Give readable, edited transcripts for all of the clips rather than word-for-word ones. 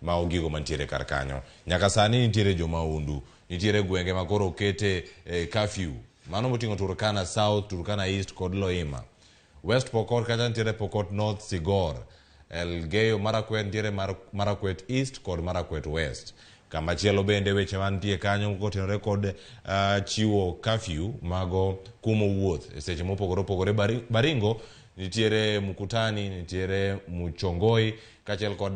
Mago gigo mantiere kar kanyo. Nyaka sani nitiere jomaundu, nitiere gwenge ma koro okete curfew. Mano moting'o Turkana South, Turkana East kod Loima. West Pokot kacha nitiere Pokot North, Sigor, Elgeyo Marakwet nitiere Marakwet East kod Marakwet West. Kamachielo bende weche mantie kanyo kotenore kod chiwo curfew mago kumo wuoth e seche mopogore opogore. Baringo nitiere Mukutani, nitiere Muchongoi kaachiel kod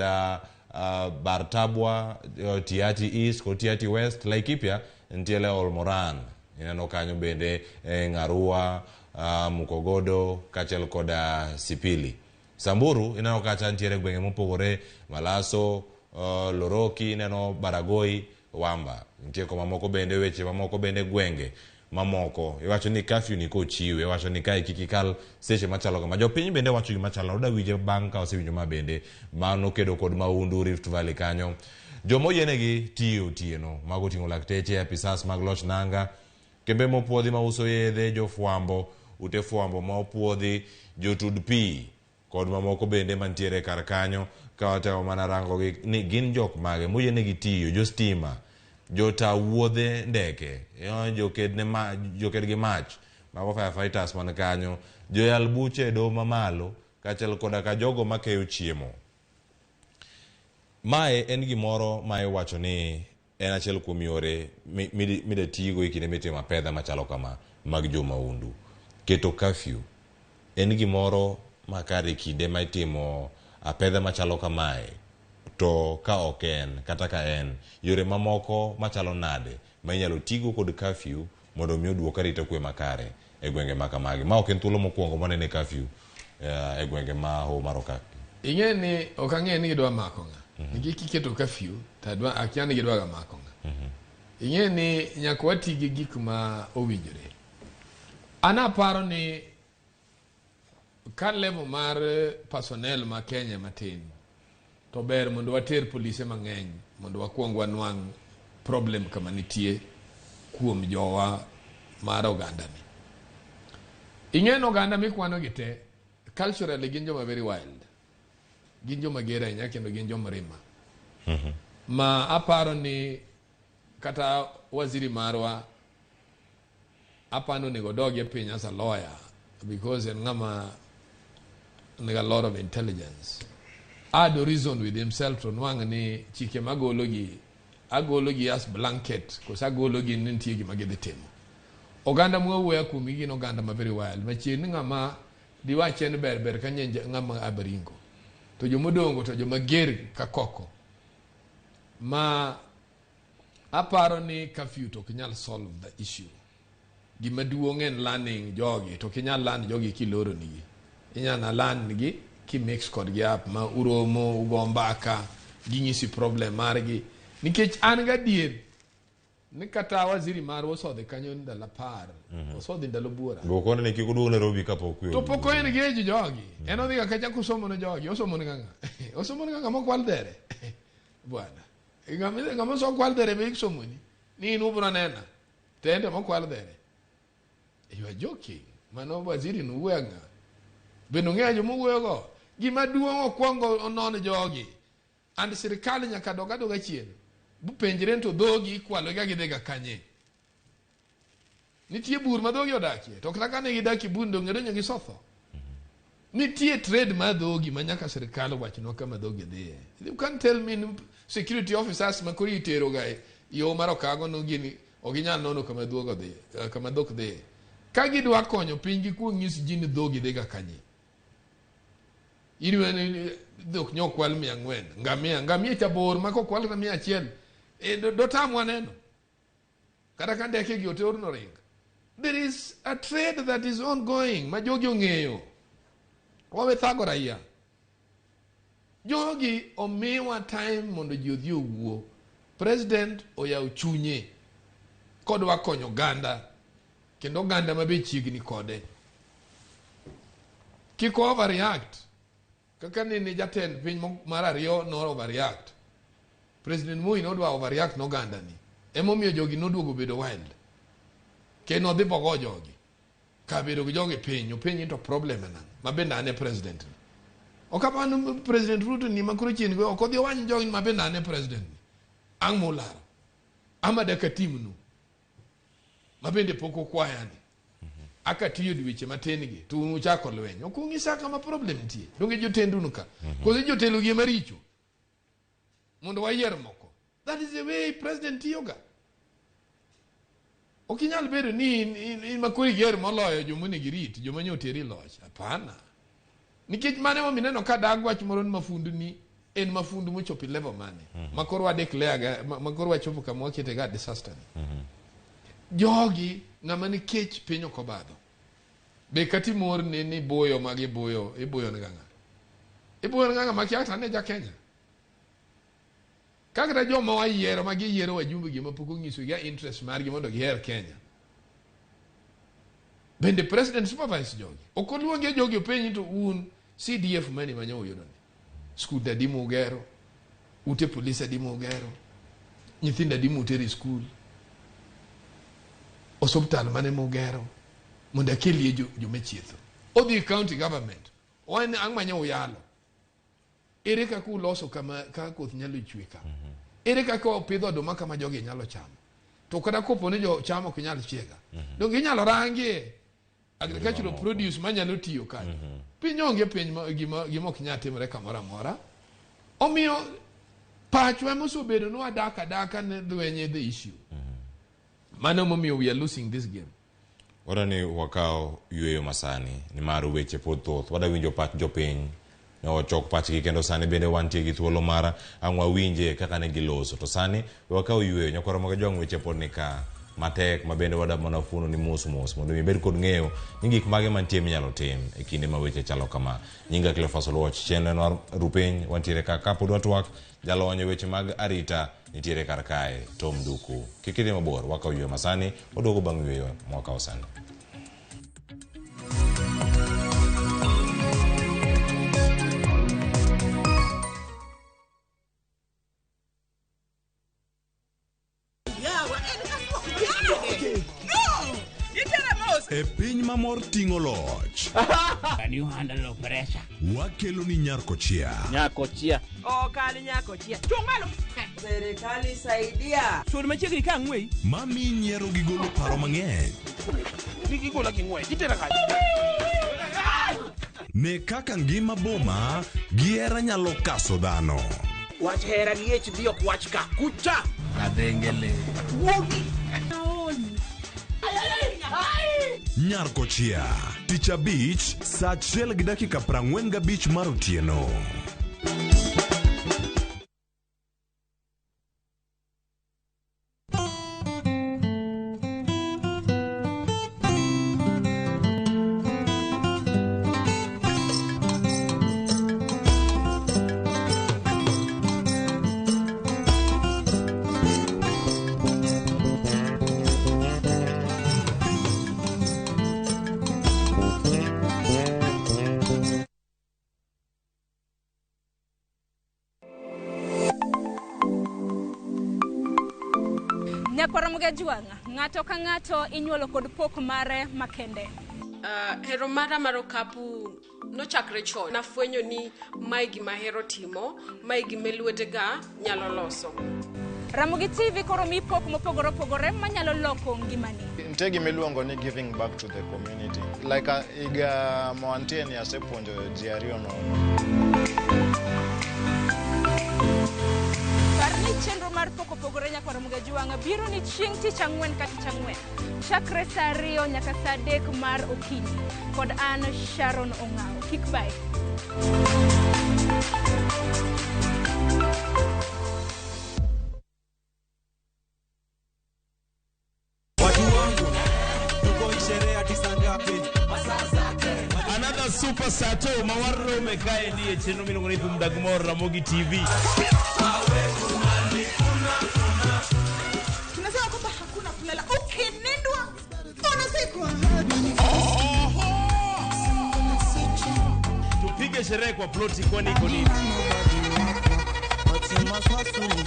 Bartabwa, Tiati East kod Tiati West. Laikipia nitiere Olmoran, ineno kanyo bende Ng'arua, Mukogodo kaachiel kod Sipili. Samburu ineno kacha nitiere gwenge mopogore, Malaso, Loroki, ineno Baragoi, Wamba. Nitie koma moko bende weche mamoko bende gwenge mamoko. Iwacho ni curfew ni kochiwe, iwacho ni kae kik ikal seche machalo kama. Jopiny bende wacho gima chalo, oda winje bang' ka osewinjo ma bende mano kedo kod maundu Rift Valley kanyo. Joma oyienegi tiyo otieno, mago oting'o lakteche, apisas mag loch nanga, kembe mopuodhi mauso yedhe, jofwambo, ute fwambo ma opuodhi, jotud pi kod mamoko bende mantiere kar kanyo. Ka watemo mana rango gi ni gin jok mage moyienegi tiyo, jo stima, jota wuodhe ndeke, joked ne ma, joked gi mach, mago firefighters man kanyo, joyal buche e doho mamalo, kaachiel koda ka jogo makeyo chiemo. Mae en gimoro ma iwacho ni en achiel kuom yore mida tigo e kinde mitimo apedha machalo kama mag jo maundu. Keto curfew en gimoro makare e kinde ma itimo apedha machalo kamae, to ka ok en kata ka en, yore mamoko machalo nade ma inyalo tigo kod curfew mondo mi oduok arita kwe makare e gwenge ma kamagi. Ma ok en thuolo mokwongo manene curfew e gwenge ma Hoho mar Okak. Ing'e ni ok ang'e ni gidwa mako ng'a. Nikech kiketo curfew to adwa akia ni gidwa ga mako ng'a. Ing'e ni nyaka wati gi gik ma owinjore. An aparo ni ka level mar personnel ma Kenya matin to ber mondo water polise mang'eny mondo wakwong wanwang' problem kama nitie kuom jowa mar oganda ni. Ing'e ni oganda mikwano gi te culturally gin joma very wild. Gin joma ger ahinya kendo gin joma rima. Ma aparo ni kata waziri marwa apani onego odog e piny as a lawyer because en ng'ama nigi a lot of intelligence. Add reason with himself to nwang' ni chike magologi agologi as blanket koso agologi ni nitie gima gidhi timo. Oganda mwawuoya kuomgi gin oganda ma very wild machiegni ng'ama diwache ni ber ber ka nyenje ng'ama abaringo to jomodongo to joma ger ka koko ma aparo ni curfew to ok nyal solve the issue. Gima duong' en learning jogi to ok inyal learn jogi kiloro nigi. Inyal na learn gi ki mix kodgi up ma uromo ugo mbaka ginyisi problem margi. Nikech an gadier ni kata waziri marwa osodhi kanyo ndalo 10, osodhi ndalo buora. Bokone ni kik uduog Nairobi kapok kwe To pok o engage jogi. En odhi ga kacha kosomo ne jogi, osomo ne ng'a? Osomo ne ng'a mokwal dhere. Bwana. Ng'ama okwal dhere be isomoni. Ni in ubro nena. To en to mokwal dhere. You are joking. Mano waziri no wuoyo ang'a? Bende ong'eyo joma owuoyogo? Gima duong' okwongo onon jogi. And sirikal nyaka dog adoga chien. Bupenjre ni to dhogi ikwalo ga gidhi ga kanye? Nitie bur ma dhogi odakie. To kata kane gidak e bur ndo ng'edo nyaka gisotho. Nitie trade mar dhogi ma nyaka sirikal wachnwa kama dhogi dhiye. You can't tell me ni security officers ma koro itero ga e yo mar Okago no gini ok ginyal nono kama dhok odhiye, kama dhok dhiye. Ka gidwa konyo piny gikuong nyis ji ni dhogi dhi ga kanye. In ni dhok nyokwal 400, ngamia, ngamia cha bor ma kokwal kata 100, dotamwa neno. Kata ka ndeke gi oter no ring. There is a trade that is ongoing ma jogi ong'eyo. Wawe thago raia. Jogi omiwa time mondo ji odhi owuo. President oyaw chunye kodwa konyo oganda kendo oganda mabe chiegni kode. Kik overreact. Kaka nene jatend piny mar ariyo no overreact. President Moi nodwa overreact no oganda ni. Emomiyo jogi noduogo bedo wild. Kendo odhi bogo jogi. Ka bedo gi jogi piny, openji to problem en ang'o? Ma bende an e president ni. Ok apani President Ruto ni makoro chien go ok odhi owany jogi ma bende an e president ni. Ang' mularo. Ama dak atimnu. Ma bende pok okwaya ni. Aka tiyo dweche matin gi to un uchako lweny. Ok ung'isa kama problem nitie. Donge jotendu nu ka. Koso jotelo gi ema richo. Mondo wayier moko. That is the way president tiyoga. Ok inyal bedo ni in makoro iger moloyo joma onego irit, joma nyo oteri e loch. Hapana. Nikech mano emomiyo ineno ka dag wach moro ni mafundu ni en mafundu mochopo e level mane. Ma koro wa declare ga, ma koro wachopo kama wakete ga disaster ni. Jogi ng'ama nikech piny ok obadho. Be kata imor ni buyo ma gibuyo, ibuyo ni ga ng'a? Ibuyo ni ga ng'a makia kata ni ja Kenya? Kaka joma wayiero ma giyiero wajumbe gi ma pok onyiso gi interest margi mondo giher Kenya. Bende president supervise jogi. Ok oluonge jogi openji to un CDF mane ma nyo uyudo ni. Skunde adi mugero, ute polise adi mugero, nyithindo adi mutero e skul, osuptal mane mugero, mondo akelie joma chietho. Odhi county government, wan ang' manyo uyalo. Ere kaka uloso kama kaka koth nyalo chwe ka? Ere kaka opidho oduma kama jogi nyalo chamo? To kata kopo ni jo cham ok nyal chiega. Donge inyalo rangie agricultural produce manyalo tiyo kanyo. Piny onge piny gima ok nyal timore kamoro amora. Omiyo pachwa mosebedo ni wadak adaka ne lweny e the issue. Mano momiyo we are losing this game. Wadwa ni wakaw yueyo masani nimar weche pod thoth. Wadwa winjo pach jopiny. Ne wachok pachgi kendo sani bende wantie gi thuolo mar ang' wawinje kaka ne giloso. To sani we wakaw yueyo. Nyakwar Ramogi Ojwang' weche pod ni ka matek ma bende wadwa mana fuono ni mos mos mondo mi ibed kod ng'eyo ni gik mage mantie minyalo tim e kinde ma weche chalo kama. Nyinga Cleophas Oluoch, chenro en mar Rupiny, wantiere ka kapod watwak jalony e weche mag arita nitiere kar kae Tom Duku. Kik idhi mabor, wakaw yueyo masani, waduogo bang' yueyo mwakawo sani. E piny ma mor ting'o loch. Can you handle pressure? Wakelo ni Nyarkochia. Nyakochia. Okal nyakochia. Chung' malo. Serikali saidia. Sud machiegni ka ang'weyi. Mami nyiero gi golo paro mang'eny. Gigola gi ng'wech. Itera kanye? Ne kaka ngima boma gi hera nyalo kaso dhano. Wach hera gi HD ok wach ka. Kucha. Kadhengele. Wuogi. Nyarkochia. Tich abich, saa achiel gi dakika 45 mar otieno. Nyakwar Ramogi Ajwang', ng'ato ka ng'ato inyuolo kod pok mare makende. Hero mara mar okapu nochakre chon. Nafwenyo ni mae gima ahero timo, mae gima lwetega nyalo loso. Ramogi TV koro mi pok mopogore opogore manyalo loko ngimani. Nitie gima iluongo ni giving back to the community. Like higa ma wantie ni asepuonjo ji ariyo nono. Par ni chenro mar pok opogore Nyakwar Ramogi Ajwang' biro ni chieng' tich ang'wen ka tich ang'wen. Chakre saa 2 nyaka saa 3 mar okinyi. Kod an Sharon Ong'awo. Kik bae. Watu wangu, tuko hii sherehe hadi saa ngapi? Another super sato mawarome kaendi e chenro miluongo ni Thum Dag Mor Ramogi TV. Tunasema kwamba hakuna kulala, ukinindwa unazikwa. Tupige sherehe kwa ploti kwani iko nini?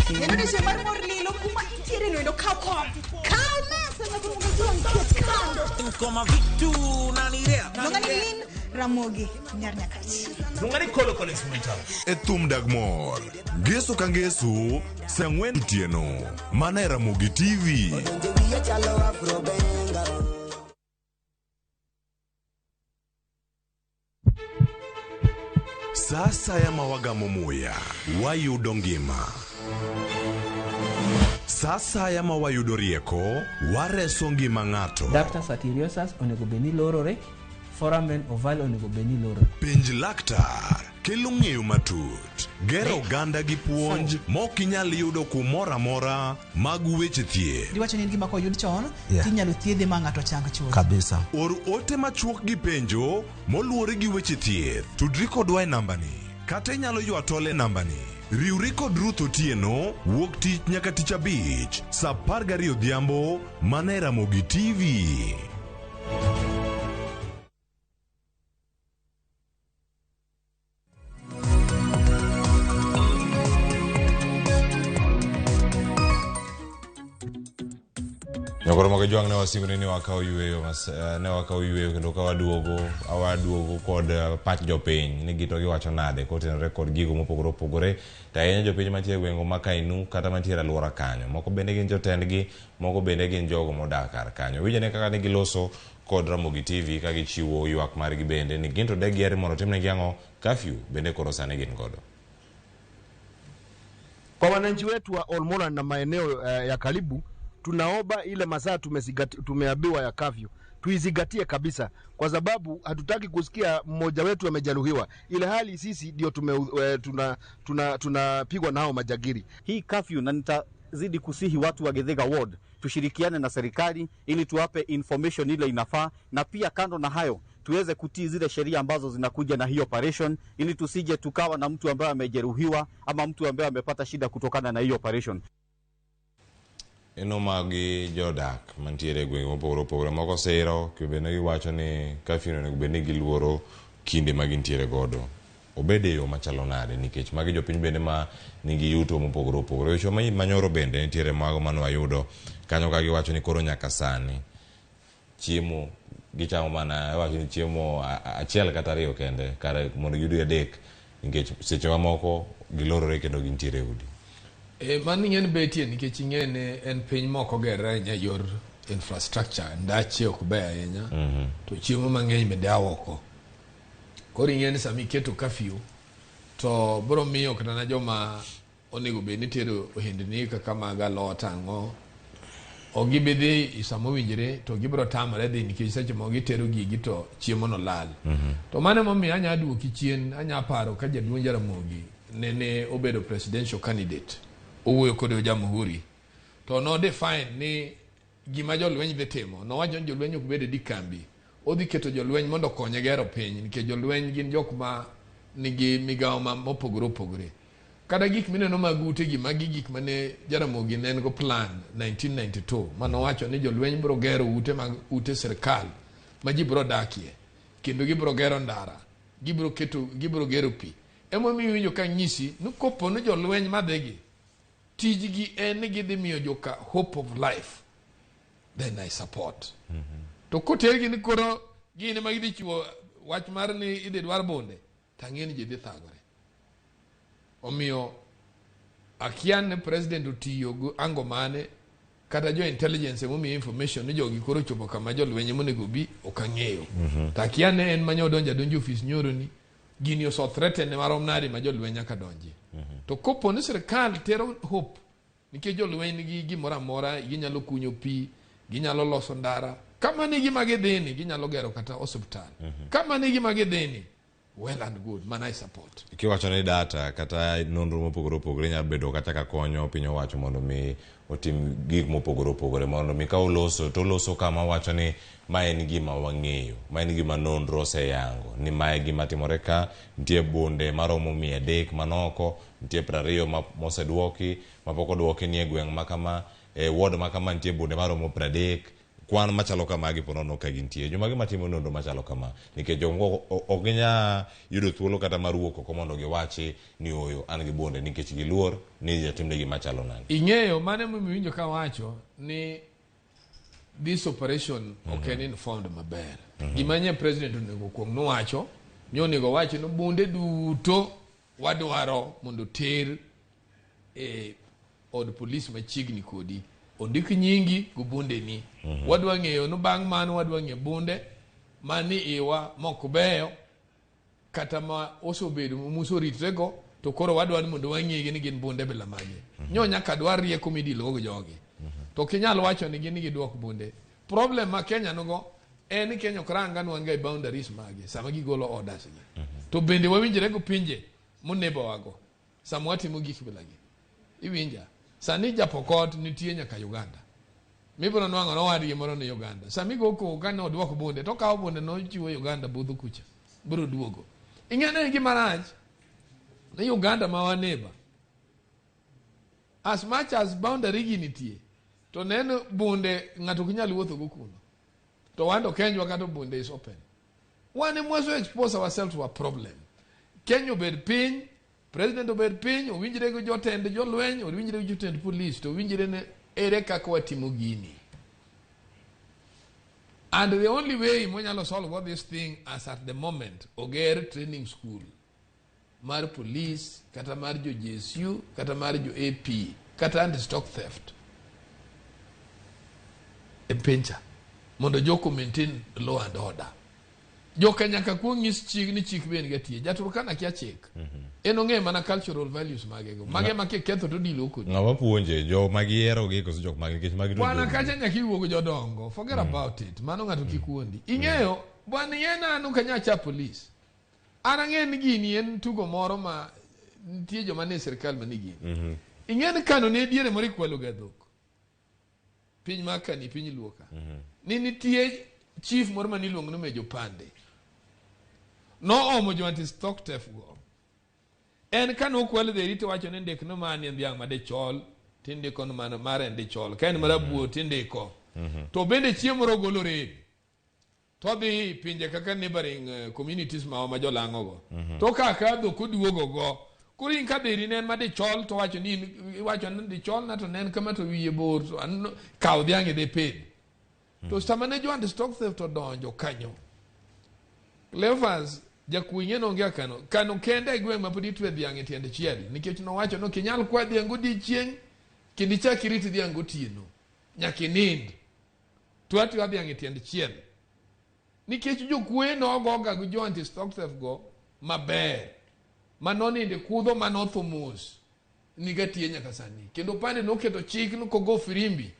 Kendo odiochieng' mar mor lilo kuma intiere no endo kaw kom. Kaw mesa Nyakwar Ramogi Ajwang' ket kando. Koma vitu unanirea. Luonga ni Lin Ramogi nyar Nyakach. Luonga ni Kolo Collins Mwita. E thum dag mor. Ngeso ka ngeso, saa ang'wen otieno. Mana e Ramogi TV. Sa asaya ma wagamo muya, wayudo ngima. Sa asaya ma wayudo rieko, wareso ngima ng'ato. Ductus arteriosus onego bed ni lorore, foramen ovale onego bed ni lorore. Penj laktar kelo ng'eyo matut, gero oganda gi puonj mok inyal yudo kumoro amora mag weche thieth. Giwacho ni en gima koyud chon Yeah. tinyalo thiedhe ma ng'ato chang chuth. Kabisa. Or ote machuok gi penjo moluwore gi weche thieth. Tudri kodwa e nambani kata inyalo ywa tol e nambani. Riwri kod Ruth Otieno wuok tich nyaka tich abich saa 12 odhiambo mana e Ramogi TV. Nyokoro mogo jwang' ne wasingo ni wakawo yueyo mas, ne wakawo yueyo kendo ka waduogo awaduogo kod pach jopiny ni gito giwacho nade kotenore kod gigo mopogore opogore to ahinya jopiny mantie e gwenge ma Kainu kata mantie e alwora kanyo moko bende gin jotendgi moko bende gin jogo modak kar kanyo winjane kaka ne giloso kod Ramogi TV ka gichiwo ywak margi bende ni gin to de giher mondo otimnegi ang'o curfew bende koro sani gin godo. Kwa wananchi wetu wa Olmoran na maeneo ya karibu, tunaomba ile masaa tumeambiwa ya kafyu tuizingatie kabisa, kwa sababu hatutaki kusikia mmoja wetu amejeruhiwa, ile hali sisi ndio tunapigwa tuna, tuna na hao majagiri. Hii kafyu, na nitazidi kusihi watu wa Githiga Ward tushirikiane na serikali ili tuwape information ile inafaa, na pia kando na hayo tuweze kutii zile sheria ambazo zinakuja na hii operation, ili tusije tukawa na mtu ambaye amejeruhiwa ama mtu ambaye amepata shida kutokana na hii operation. Eno magi jodak mantiere e gwenge mopogore opogore moko siro bende giwacho ni curfew onego bed ni giluoro kinde ma gintiere godo obed e yo machalo nade nikech magi jopiny bende ma nigi yuto mopogore opogore weche manyoro bende nitiere mago mane wayudo kanyo ka giwacho ni koro nyaka sani chiemo gichamo mana iwacho ni chiemo achiel kata ariyo kende kare mondo giyud adek nikech seche mamoko gilorore kendo gintiere e udi. Mano ing'e ni betie nikech ing'e ni en piny mok ogerre ahinya e yor infrastructure, ndache ok beyo ahinya to chiemo mang'eny bende a oko. Koro ing'e ni sama iketo curfew to biro miyo kata na joma onego bed ni tero ohendni kaka mag alot ang'o ok gibi dhi sama owinjore to gibiro tamore dhi nikech seche moko gitero gigi to chiemo no lal. To mano emomiyo anya duoki chien, anya paro ka jaduong' Jaramogi nene obedo presidential candidate owuoyo kod Jamhuri to no define ni gima jolweny dhi timo. Nowacho ni jolweny ok bed e kambi, odhi keto jolweny mondo okonye gero piny nikech jolweny gin jok ma nigi migawo ma mopogore opogore. Kata gik mineno mag ute gi magi gik mane Jaramogi ne en go plan 1992 manowacho ni jolweny biro gero ute mag ute sirkal ma ji biro dakie kendo gibiro gero ndara, gibiro keto gibiro gero pi. Emomiyo iwinjo ka nyisi ni kopo ni jolweny madhigi tijgi en ni gidhi miyo joka hope of life, then I support. To kotergi ni koro gin ema gidhi chiwo wach mar ni idhi dwar bunde tang'e ni ji dhi thagore. Omiyo akia ni president otiyo gi ango mane kata jo intelligence emomiyo information ni jogi koro ochopo kama jolweny monego bi ok ang'eyo. To akia ni en manye odonjo adonja e ofis nyoro ni gini oso threaten marom nade ma jolweny nyaka donji. To kopo ni sirkal tero hope nikech jolweny nigi gimoro amora, ginyalo kunyo pi, ginyalo loso ndara, kama ni gima gidhini ginyalo gero kata osiptal. Kama ni gima gidhini, well and good, mana I support. Kiwacho ni data kata nonro mopogore opogore nyalo bedo kata ka konyo piny owacho mondo mi otim gik mopogore opogore mondo mi ka oloso to oloso kama wacho ni ma en gima wang'eyo, ma en gima nonro oseyango ni mae gima timore ka, nitie bunde maromo 300 manoko, nitie 20 moseduoki, mapok oduoki nie gweng' ma kama, e ward ma kama nitie bunde maromo 30, kwan machalo kamagi po nono ka gintie. Jomage matimo nonro machalo kama nikech jomoko ok ginya yudo thuolo kata mar wuok oko mondo giwachi ni oyo an gi bunde nikech giluor ni jatimne gima chalo nade. Ing'eyo mano emomiyo iwinjo kawacho ni this operation ok en informed maber. Gima nye president onego kuong nowacho ni onego wach ni bunde duto wadwaro mondo ter e od polis machiegni kodi ondik nyingi go bundeni. Wadwa ng'eyo ni bang' mano wadwa ng'eyo bunde mani iwa mok beyo kata ma osebedo musoritrego to koro wadwa ni mondo wang'egi ni gin bunde bila mage. Nyo nyaka dwar rieko midilo go jogi. To ok inyal wacho ni gin ni gidwok bunde. Problem ma Kenya nigo en ni Kenya ok ranga ni wan ga e boundaries mage sama gigolo orders gi. To bende wawinjre go pinje moneighbour wago sama watimo gik bilagi. Iwinja? Sani japokot nitie nyaka Uganda. Mibiro nwang'o nowadgi moro ni Uganda. Sama igo koko ka nodwok bunde to okawo bunde nochiwo Uganda budho kucha. Biro duogo. Ing'e ni gima rach ni Uganda ma waneighbor as much as boundary gi nitie to neno bunde ng'ato ok nyal wuotho go kuno. To wan to Kenywa kata bunde is open. Wan ema wase expose ourselves to a problem. Kenya obed piny, president obed piny, owinjre gi jotend jolweny, owinjre gi jotend police, to owinjre ni ere kaka watimo gini. And the only way mwanyalo solve this thing as at the moment, oger training school mar police, kata mar jo GSU, kata mar jo AP, kata anti-stock theft e pincha mondo joko maintain law and order. Joka nyaka kuong nyis chik ni chik be en ga tie. Jaturkana kia chik. En ong'e mana cultural values mage go. Mage ma kiketho to dilo kodi. Ng'ama puonje jo magiyiero gi koso jok magi nikech magi to Bwana jo- kacha nyaka iwuog jodongo. Forget about it. Mano ng'ato kik wuondi. Ing'eyo, bwana ing'e anu kanyacha police. An ang'e ni gini en tugo moro ma nitie joma nie sirkal mani gini. Ing'e ni kano ne diere moro ikwalo ga dhok. Piny mar kani piny luo ka. Ni nitie chief moro mane iluongo ni Mejo Pande. Noomo jo anti stock theft go. En kane okwal dheri to wacho ni ndik ni mani en dhiang' ma dichol tindiko ni mano mare en dichol. Ka en marabuor tindiko. To bende chieng' moro ogolo raid. To odhi pinje kaka neighboring communities mawa ma jolang'o go. To kaka dhok oduogo go. Koro in ka dheri ne en ma dichol to wacho ni iwacho ni dichol na to ne en kama to wiye bor to an kaw dhiang' idhi pidh. To sama ne jo anti stock theft odonjo kanyo. Cleophas jakuo ing'e nonge kano. Kano kende e gweng' ma pod itwe dhiang' e tiend chiel nikech nowacho ni ok inyal kwa dhiang' godiechieng' kendo ichak irit dhiang' gotieno. Nyaka inind. To atweyo dhiang' e tiend chiel. Nikech jokuoye nogoga gi jo anti stock theft go maber. Manonindo e kudho manotho mos niga tiye nyaka sani. Kendo pande noketo chik ni kogo firimbi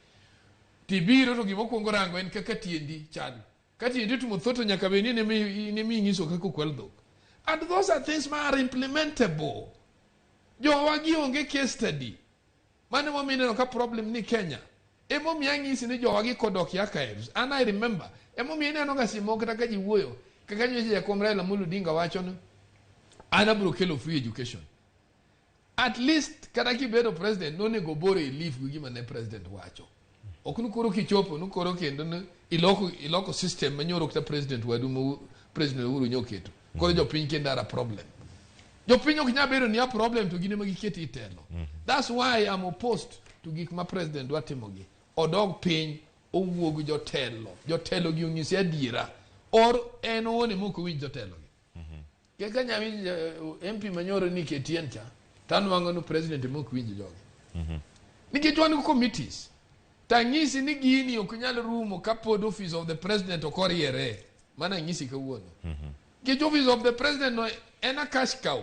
tibiro to gimokwongo rango en kaka tiendi chal. Ka tiendi otimo tho to nyaka bed ni in ema ing'iso kaka okwal dhok. And those are things ma are implementable. Jowa gi onge case study. Mano emomiyo ineno ka problem ni Kenya. Emomiyo anyisi ni jowa gi kodok e archives. And I remember. Emomiyo ineno ga seche moko kata ka ji wuoyo. Kaka nyocha jakom Raila Amolo Odinga wacho ni an abiro kelo free education. At least kata kibedo president nonego bore relief gi gima ne president wacho. Ok ni koro kichopo ni koro kendo ni iloko system manyoro kata president wadu ma president Uhuru nyoketo. Koro jopiny kendo are a problem. Jopiny ok nyal bedo ni a problem to gin ema giketi e telo. That's why I'm opposed to gik ma president dwa timogi. Odog piny owuo gi jotelo. Jotelo gi onyise adiera. Or en owuon ema ok owinj jotelo gi. Kaka nyawinj MP manyoro ni KTN cha, tanwang'o ni president ema ok winj jogi. Nikech wan gi committees. Tang'isi ni gini ok nyal rumo kapod office of the president ok oriere. Mano anyisi kawuono. Nikech office of the president no en a cash cow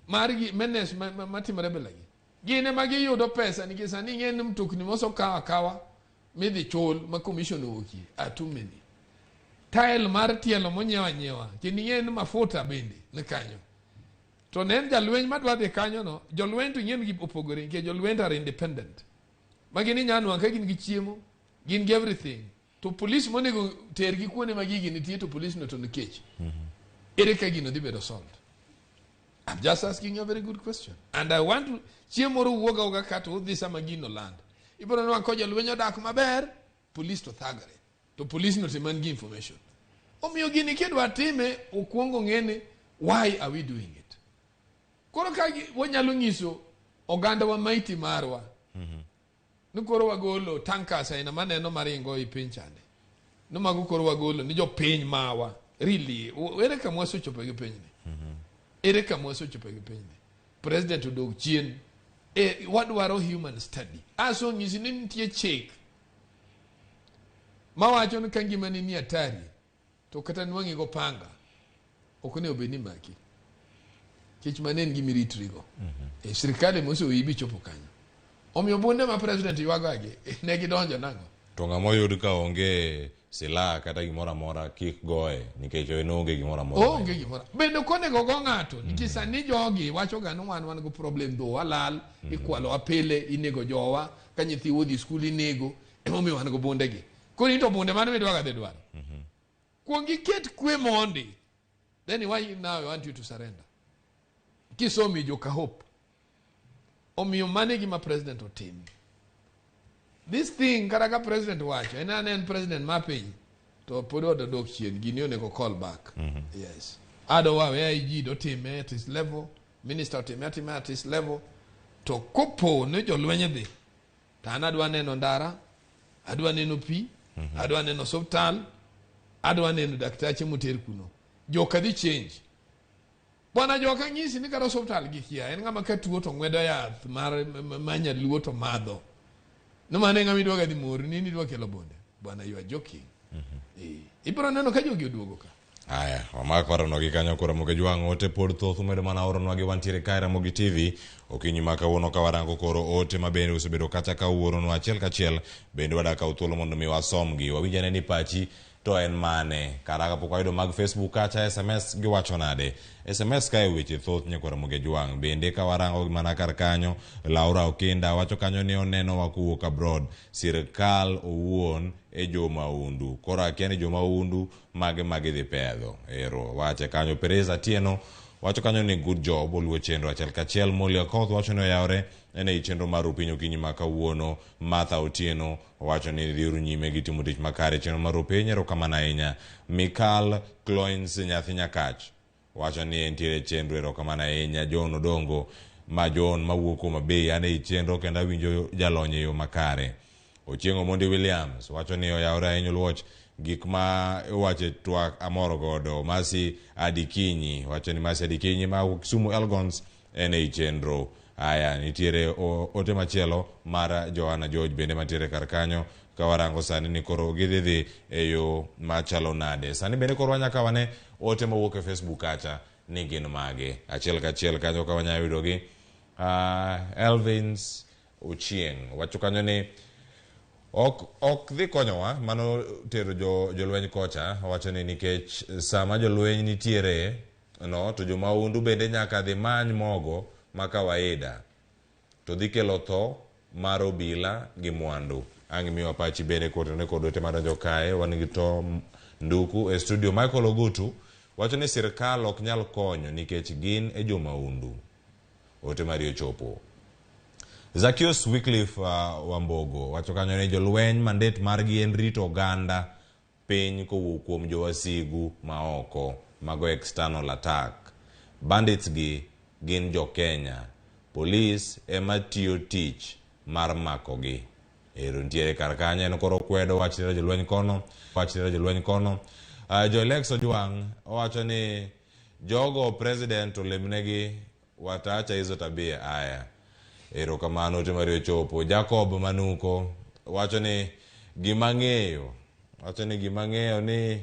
mar gi menace matimore belagi. Gin ema giyudo pesa nikech sani ing'e ni mtokni mosokaw akawa midhi chul ma commission owuokie are too many. Tile mar tielo monyiew anyiewa kendo ing'e ni mafuta bende ni kanyo. To ne en jalweny madwa dhi kanyo no, jolweny to ing'e ni opogore nikech jolweny are independent. Ma gin inya nwang'o ka gin gi chiemo, gin gi everything. To police monego tergi kuonde ma gigi nitie to police no to nikech. Ere ka gino dhi bedo solved? I'm just asking you a very good question. And I want to chieng' moro wuog awuoga ka to udhi sama gino land. Ibiro nwang'o ka jolweny odak maber, police to thagre. To police no to man gi information. Omiyo gini kidwa time, okwongo ng'e ni why are we doing it? Koro ka wanyalo nyiso oganda wa maiti marwa ni koro wagolo tankers aina maneno maringo e piny chande. No mago koro wagolo ni jopiny mawa. Really, ere kama wasechopo gi pinyni? Ere kama wasechopo gi pinyni? President odog chien. E, wadwaro human study. Aso nyisi ni nitie chik mawacho ni ka ngimani ni hatari to kata nwang'i go panga ok onego bed ni maki. Nikech mano en gima iritrigo. E, sirikal ema oseweyi bichopo kanyo. Omiyo bunde ma president ywagagi ne gidonjo nang'o? To ng'ama oyud ka onge silaha kata gimoro amora kik goye nikech en onge gimoro amora. Onge gimoro. Bende ok onego go ng'ato nikech sani jogi wacho ga ni wan wan go problem dho walal, ikwalowa pile, inego jowa, ka nyithiwa odhi skul inego, emomiyo wan go bunde gi. Koro in to bunde mane midwa ga dhi dwaro? Kuong iket kwe mondi. Then why now I want you to surrender? Kisomi joka hope. Omiyo mano e gima president otim. This thing kata ka president wacho, en ane en president mar piny, to pod odok chien, gini onego call back. Yes. Ado wawe IG dotime at his level, minister otime atima at his level, to kopo ni jolweny dhi, to an adwa neno ndara, adwa neno pi, adwa neno osiptal, adwa neno daktache moter kuno. Joka dhi change. Bwana joka nyisi ni kata osiptal gikia, en ng'ama ka tuo to ng'wedo yath mar ma nyaluo to madho. No mano e ng'ama idwa ga dhi mor ni idwa kelo bunde. Bwana you are joking. Eh, ibiro neno ka jogi oduogo ka. Aya, wamak parono gi kanyo koro Ramogi Jwang' ote pod thoth umedo mana oronwa gi wantiere kae Ramogi TV okinyi ma kawuono ka warango koro ote ma bende osebedo kacha ka uoronwa achiel kachiel bende wadak kawo thuolo mondo mi wasomgi wawinj ane ni pachi to en mane kara kapok wayudo mag Facebook kacha SMS giwacho nade SMS kae weche thoth nyakwa Ramogi Jwang' bende ka warango mana kar kanyo Laura Okinda wacho kanyo ni onenowa kowuok abroad sirkal owuon e jomaundu koro akia ni jomaundu mage magidhi pedho ero wache kanyo Perez Atieno wacho kanyo ni good job oluwo chenro achiel kachiel Molly Okoth wacho ni oyawre en ei chenro mar Rupiny okinyi ma kawuono Martha Otieno wacho ni dhiuru nyime gi timo tich makare chenro mar Rupiny erokamano ahinya Mikal Cloins nyathi Nyakach wacho ni entiere chenro erokamano ahinya John Odongo ma John mawuok Homa Bay an ei chenro kendo awinjo jalony e yo makare Ochieng' Omondi Williams wacho ni oyawre ahinya Oluoch gik ma iwacho e twak amor godo Masi Adikinyi wacho ni Masi Adikinyi ma wuok Kisumu Elgons en ei chenro aya nitiere ote machielo mar Johanna George bende mantiere kar kanyo ka warango sani ni koro gidhi dhi e yo machalo nade sani bende koro wanyaka wane ote mawuok e Facebook kacha ni gin mage achiel kachiel kanyo ka wanyalo yudogi Elvins Ochieng' wacho kanyo ni ok dhi konyowa mano tero jolweny kocha wacho ni nikech sama jolweny nitiere no to jomaundu bende nyaka dhi many mogo ma kawaida to dhi kelo tho mar obila gi mwandu. Ang' imiwa pachi bende kotenore kod ote madonjo kae wan gi Tom Nduku e studio. Michael Ogutu wacho ni sirkal ok nyal konyo nikech gin e jomaundu. Ote mari ochopo. Zacchaeus Wycliffe Wambogo wacho kanyo ni jolweny mandate margi en rito oganda piny kowuok kuom jowasigu maoko mago external attack. Bandits gi gin jo Kenya. Polis ema tiyo tich mar makogi. Ero nitiere kar kanyo en koro kwedo wach tero jolweny kono, wach tero jolweny kono. Joelex Ojwang' owacho ni jogo president olemnegi wataacha hizo tabia. Aya, erokamano ote mari ochopo. Jacob Manuko wacho ni gima ng'eyo, wacho ni gima ng'eyo ni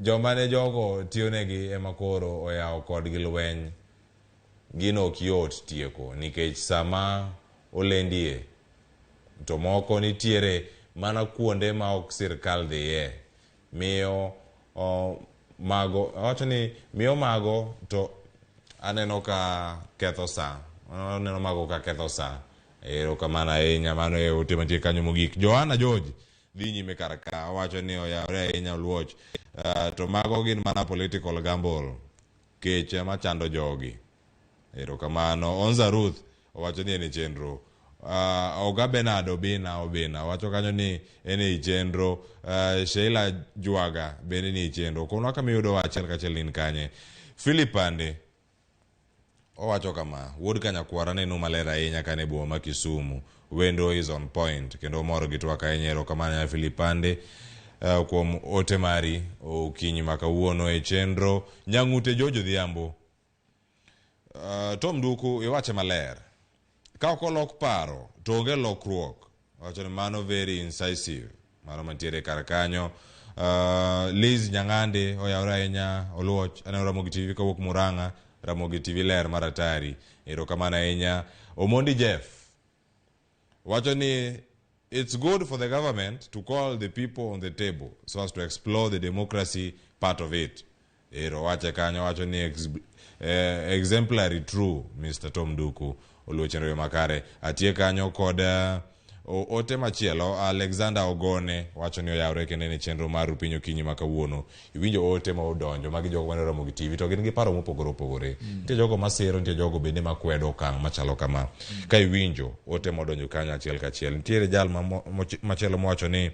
joma ne jogo tiyonegi ema koro oyawo kodgi lweny. Gino ok yot tieko nikech sama olendie to moko nitiere mana kuonde ma ok sirkal dhiye. Miyo mago, wacho ni miyo mago to aneno ka ketho sa. Aneno mago ka ketho sa. Erokamano ahinya, mano e ote mantie kanyo mogik. Johanna George dhi nyime kar ka, owacho ni oyawre ahinya Oluoch. To mago gin mana political gamble. Kech ema chando jogi. Erokamano. Onza Ruth owacho ni en e chenro. Oga Bernard Obina wacho kanyo ni en ei chenro. Sheila Jwaga bende ni e chenro. Konwa kama iyudo achiel kachiel in kanye. Philip Ande. Owacho kama, wuod Kanyakwara neno maler ahinya kane boma ma Kisumu. Wendo is on point kendo omor gi twak ahinya. Erokamano ahinya Philip Pande kuom ote mari okinyi ma kawuono e chenro Nyang'ute George Odhiambo. Tom Nduku iwache maler. Ka ok olok paro to onge lokruok. Owacho ni mano very incisive. Mano mantiere kar kanyo. Liz Nyang'ande oyawore ahinya Oluoch. Aneno Ramogi TV kawuok Murang'a. Ramogi TV ler mar atari. Erokamano ahinya. Omondi Jeff wacho ni it's good for the government to call the people on the table so as to explore the democracy part of it. Ero wache kanyo wacho ni exemplary true Mr. Tom Nduku oluwo chenro makare. Atie kanyo kod ote machielo Alexander Ogone wacho ni oyawre kendo ne chenro mar piny okinyi ma kawuono. Iwinjo ote ma odonjo magi jogo mane Ramogi TV to gin gi paro mopogore opogore. Nitie jogo masiro, nitie jogo bende makwedo okang' machalo kama. Ka iwinjo ote modonjo kanyo achiel kachiel. Nitiere jal machielo mowacho ni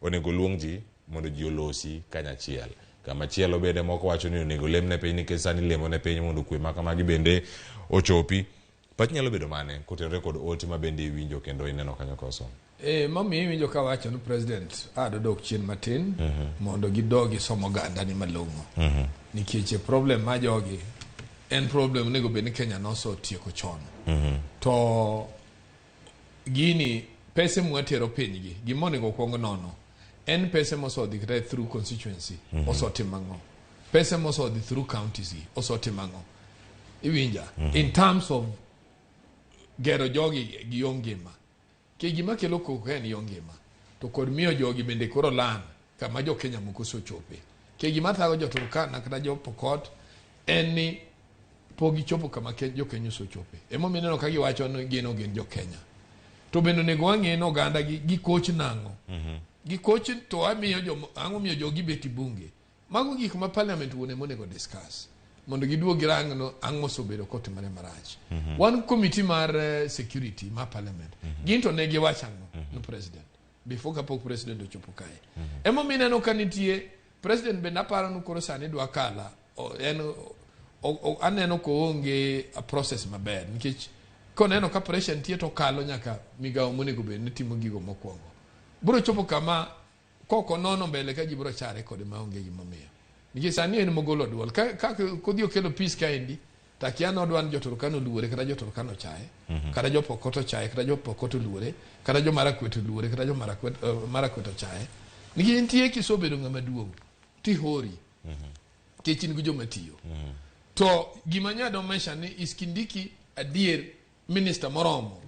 onego luong ji mondo ji olosi kanyachiel. Kamachielo bende moko wacho ni onego lem ne piny nikech sani lemo ne piny mondo kwe ma kamagi bende ochopi. Pach nyalo bedo mane kotenore kod ote ma bende iwinjo kendo ineno kanyo koso? Momiyo iwinjo ka wacho ni president dodok chien matin mondo gidog gisom oganda ni malong'o. Nikech problem ma jogi en problem onego bed ni Kenya nosotieko chon. To gini pese mwatero pinygi gima onego kwong nono en pese mosodhi kata through constituency osotimo ang'o, pese mosodhi through counties gi osotimo ang'o, iwinja? In terms of gero jogi gi yo ngima ke gima kelo koko en yo ngima to kod miyo jogi bende koro lan kama jo Kenya moko osechope. Ke gima thago jo Turkana kata jo Pokot en ni pok gichopo kama jo Kenya osechope. Emomiyo ineno ka giwacho ni gin ok gin jo Kenya. To bende onego wang'e ni oganda gi gikoch nang'o. Gikoch to amiyo jo ang'o miyo jogi bet e bunge. Mago gik ma parliament wuon ema onego discuss mondo giduog girang no ang'o mosebedo kotimore marach. Wan committee mar security mar parliament. Gin to ne giwacho ang'o no president before kapok president ochopo kae. Emomiyo ineno ka nitie president bende aparo ni koro sani dwa kala en aneno koonge a process maber nikech koneno ka pressure nitie to kalo nyaka migawo monego bed ni timo gigo mokwongo. Biro chopo kama kok onono mbele ka ji biro chare kode maonge gimomiyo. Nikech sani en mogolo duol. Ka kodhi okelo peace kaendi, to akia ni odwa ni jo Turkana oluore kata jo Turkana ochaye, kata jo Pokot ochaye, kata jo Pokot oluore, kata jo Marakwet oluore, kata jo Marakwet ochaye. Nikech nitie kisebedo ng'ama duong', tihori. Nikech in gi joma tiyo. To gima nyado mesha ni is Kindiki adier minister moromo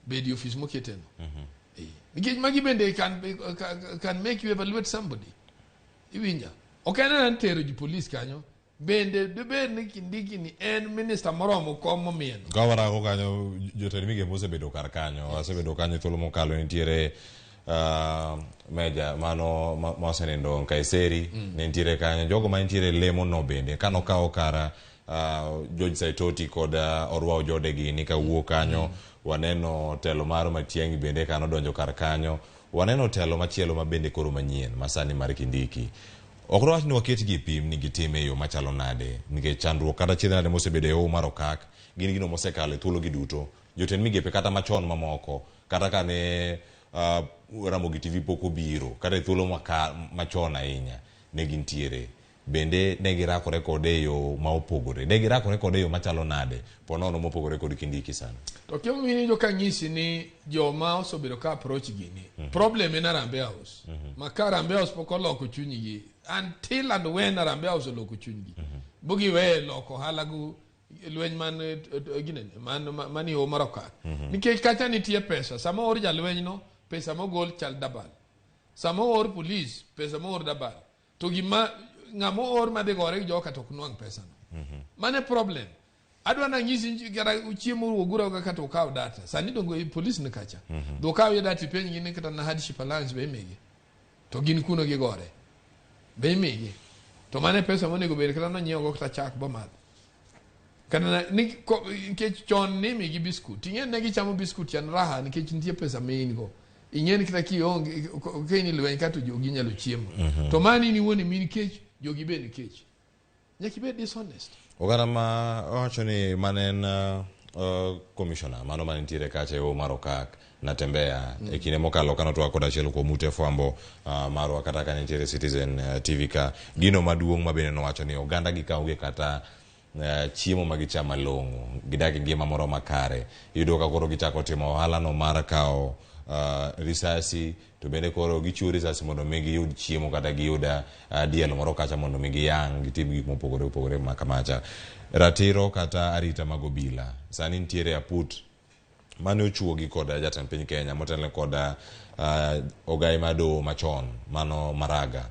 bedi ofis moketeno. Nikech magi bende can make you evaluate somebody. Iwinja. Ok en en tero ji police kanyo. Bende dibed ni Kindiki ni en minister moromo kom momieno. Ka warango kanyo jotend migepe osebedo kar kanyo. Osebedo kanyo thuolo mokalo nitiere meja mano mosenindo Nkaiseri ne nitiere kanyo. Jogo ma nitiere lemo no bende kanokawo kara George Saitoti kod Orwa Ojode gini kawuok kanyo. Waneno telo mar Matiang'i bende kanodonjo kar kanyo. Waneno telo machielo ma bende koro manyien masani mar Kindiki. Ok dwach ni waketgi e pim ni gitime e yo machalo nade nikech chandruok kata chiedh nade mosebedo e hoho mar okak gin gino mosekalo e thuologi duto. Jotend migepe kata machon mamoko kata kane Ramogi TV pok obiro kata e thuolo machon ahinya ne gintiere. Bende ne girakore kode e yo ma opogore. Ne girakore kode e yo machalo nade ponono mopogore kod Kindiki sani. To kimomiyo ka nyisi ni joma osebedo ka approach gini, problem en Harambee House. Ma ka Harambee House pok oloko chunygi, until and when Harambee House oloko chunygi, bugiwe loko ohala gu lweny man ginene man yo mar okak. Nikech kacha nitie pesa, sama oor jalweny no, pesa mogol chal dabal. Sama oor police, pesa moor dabal. To gima ng'ama oor madhi gore gi joka to ok nwang' pesa no. Mano e problem. Adwa nanyisi kata chiemo wuogura kaka to ukaw data. Sani dongo police ni kacha. Do ukaw data ipenj gi ni kata na hardship allowance be imigi. To gin kuno gigore. Be imigi. To mano e pesa monego bed kata nonyiewo go kata chak bomadh. Kata nikech chon ni imigi biskut. Ing'e ne gichamo biskut chan raha nikech nitie pesa ma in go. Ing'e ni kata kionge ka in e lweny ka to jogi nyalo chiemo. To mani in iwuon emi nikech jogi be nikech. Nyaka ibed dishonest. Oganda ma owacho ni mane en commissioner mano mane nitiere kacha e Hoho mar Okak Natembeya e kinde mokalo kane otwak kod achiel kuom ute fwambo marwa kata ka nitiere Citizen TV ka gino maduong' ma bende nowacho ni oganda gi kaonge kata chiemo ma gichamo malong'o gidak e ngima moro makare iyudo ka koro gichako timo ohala no mar kawo risasi to bende koro gichiwo risasi mondo mi giyud chiemo kata giyud diel moro kacha mondo mi giyang' gitim gik mopogore opogore ma kamacha. Ratiro kata arita mag obila sani nitiere aput mane ochuogi kod jatend piny Kenya motelne kod ogai mar doho machon mano Maraga.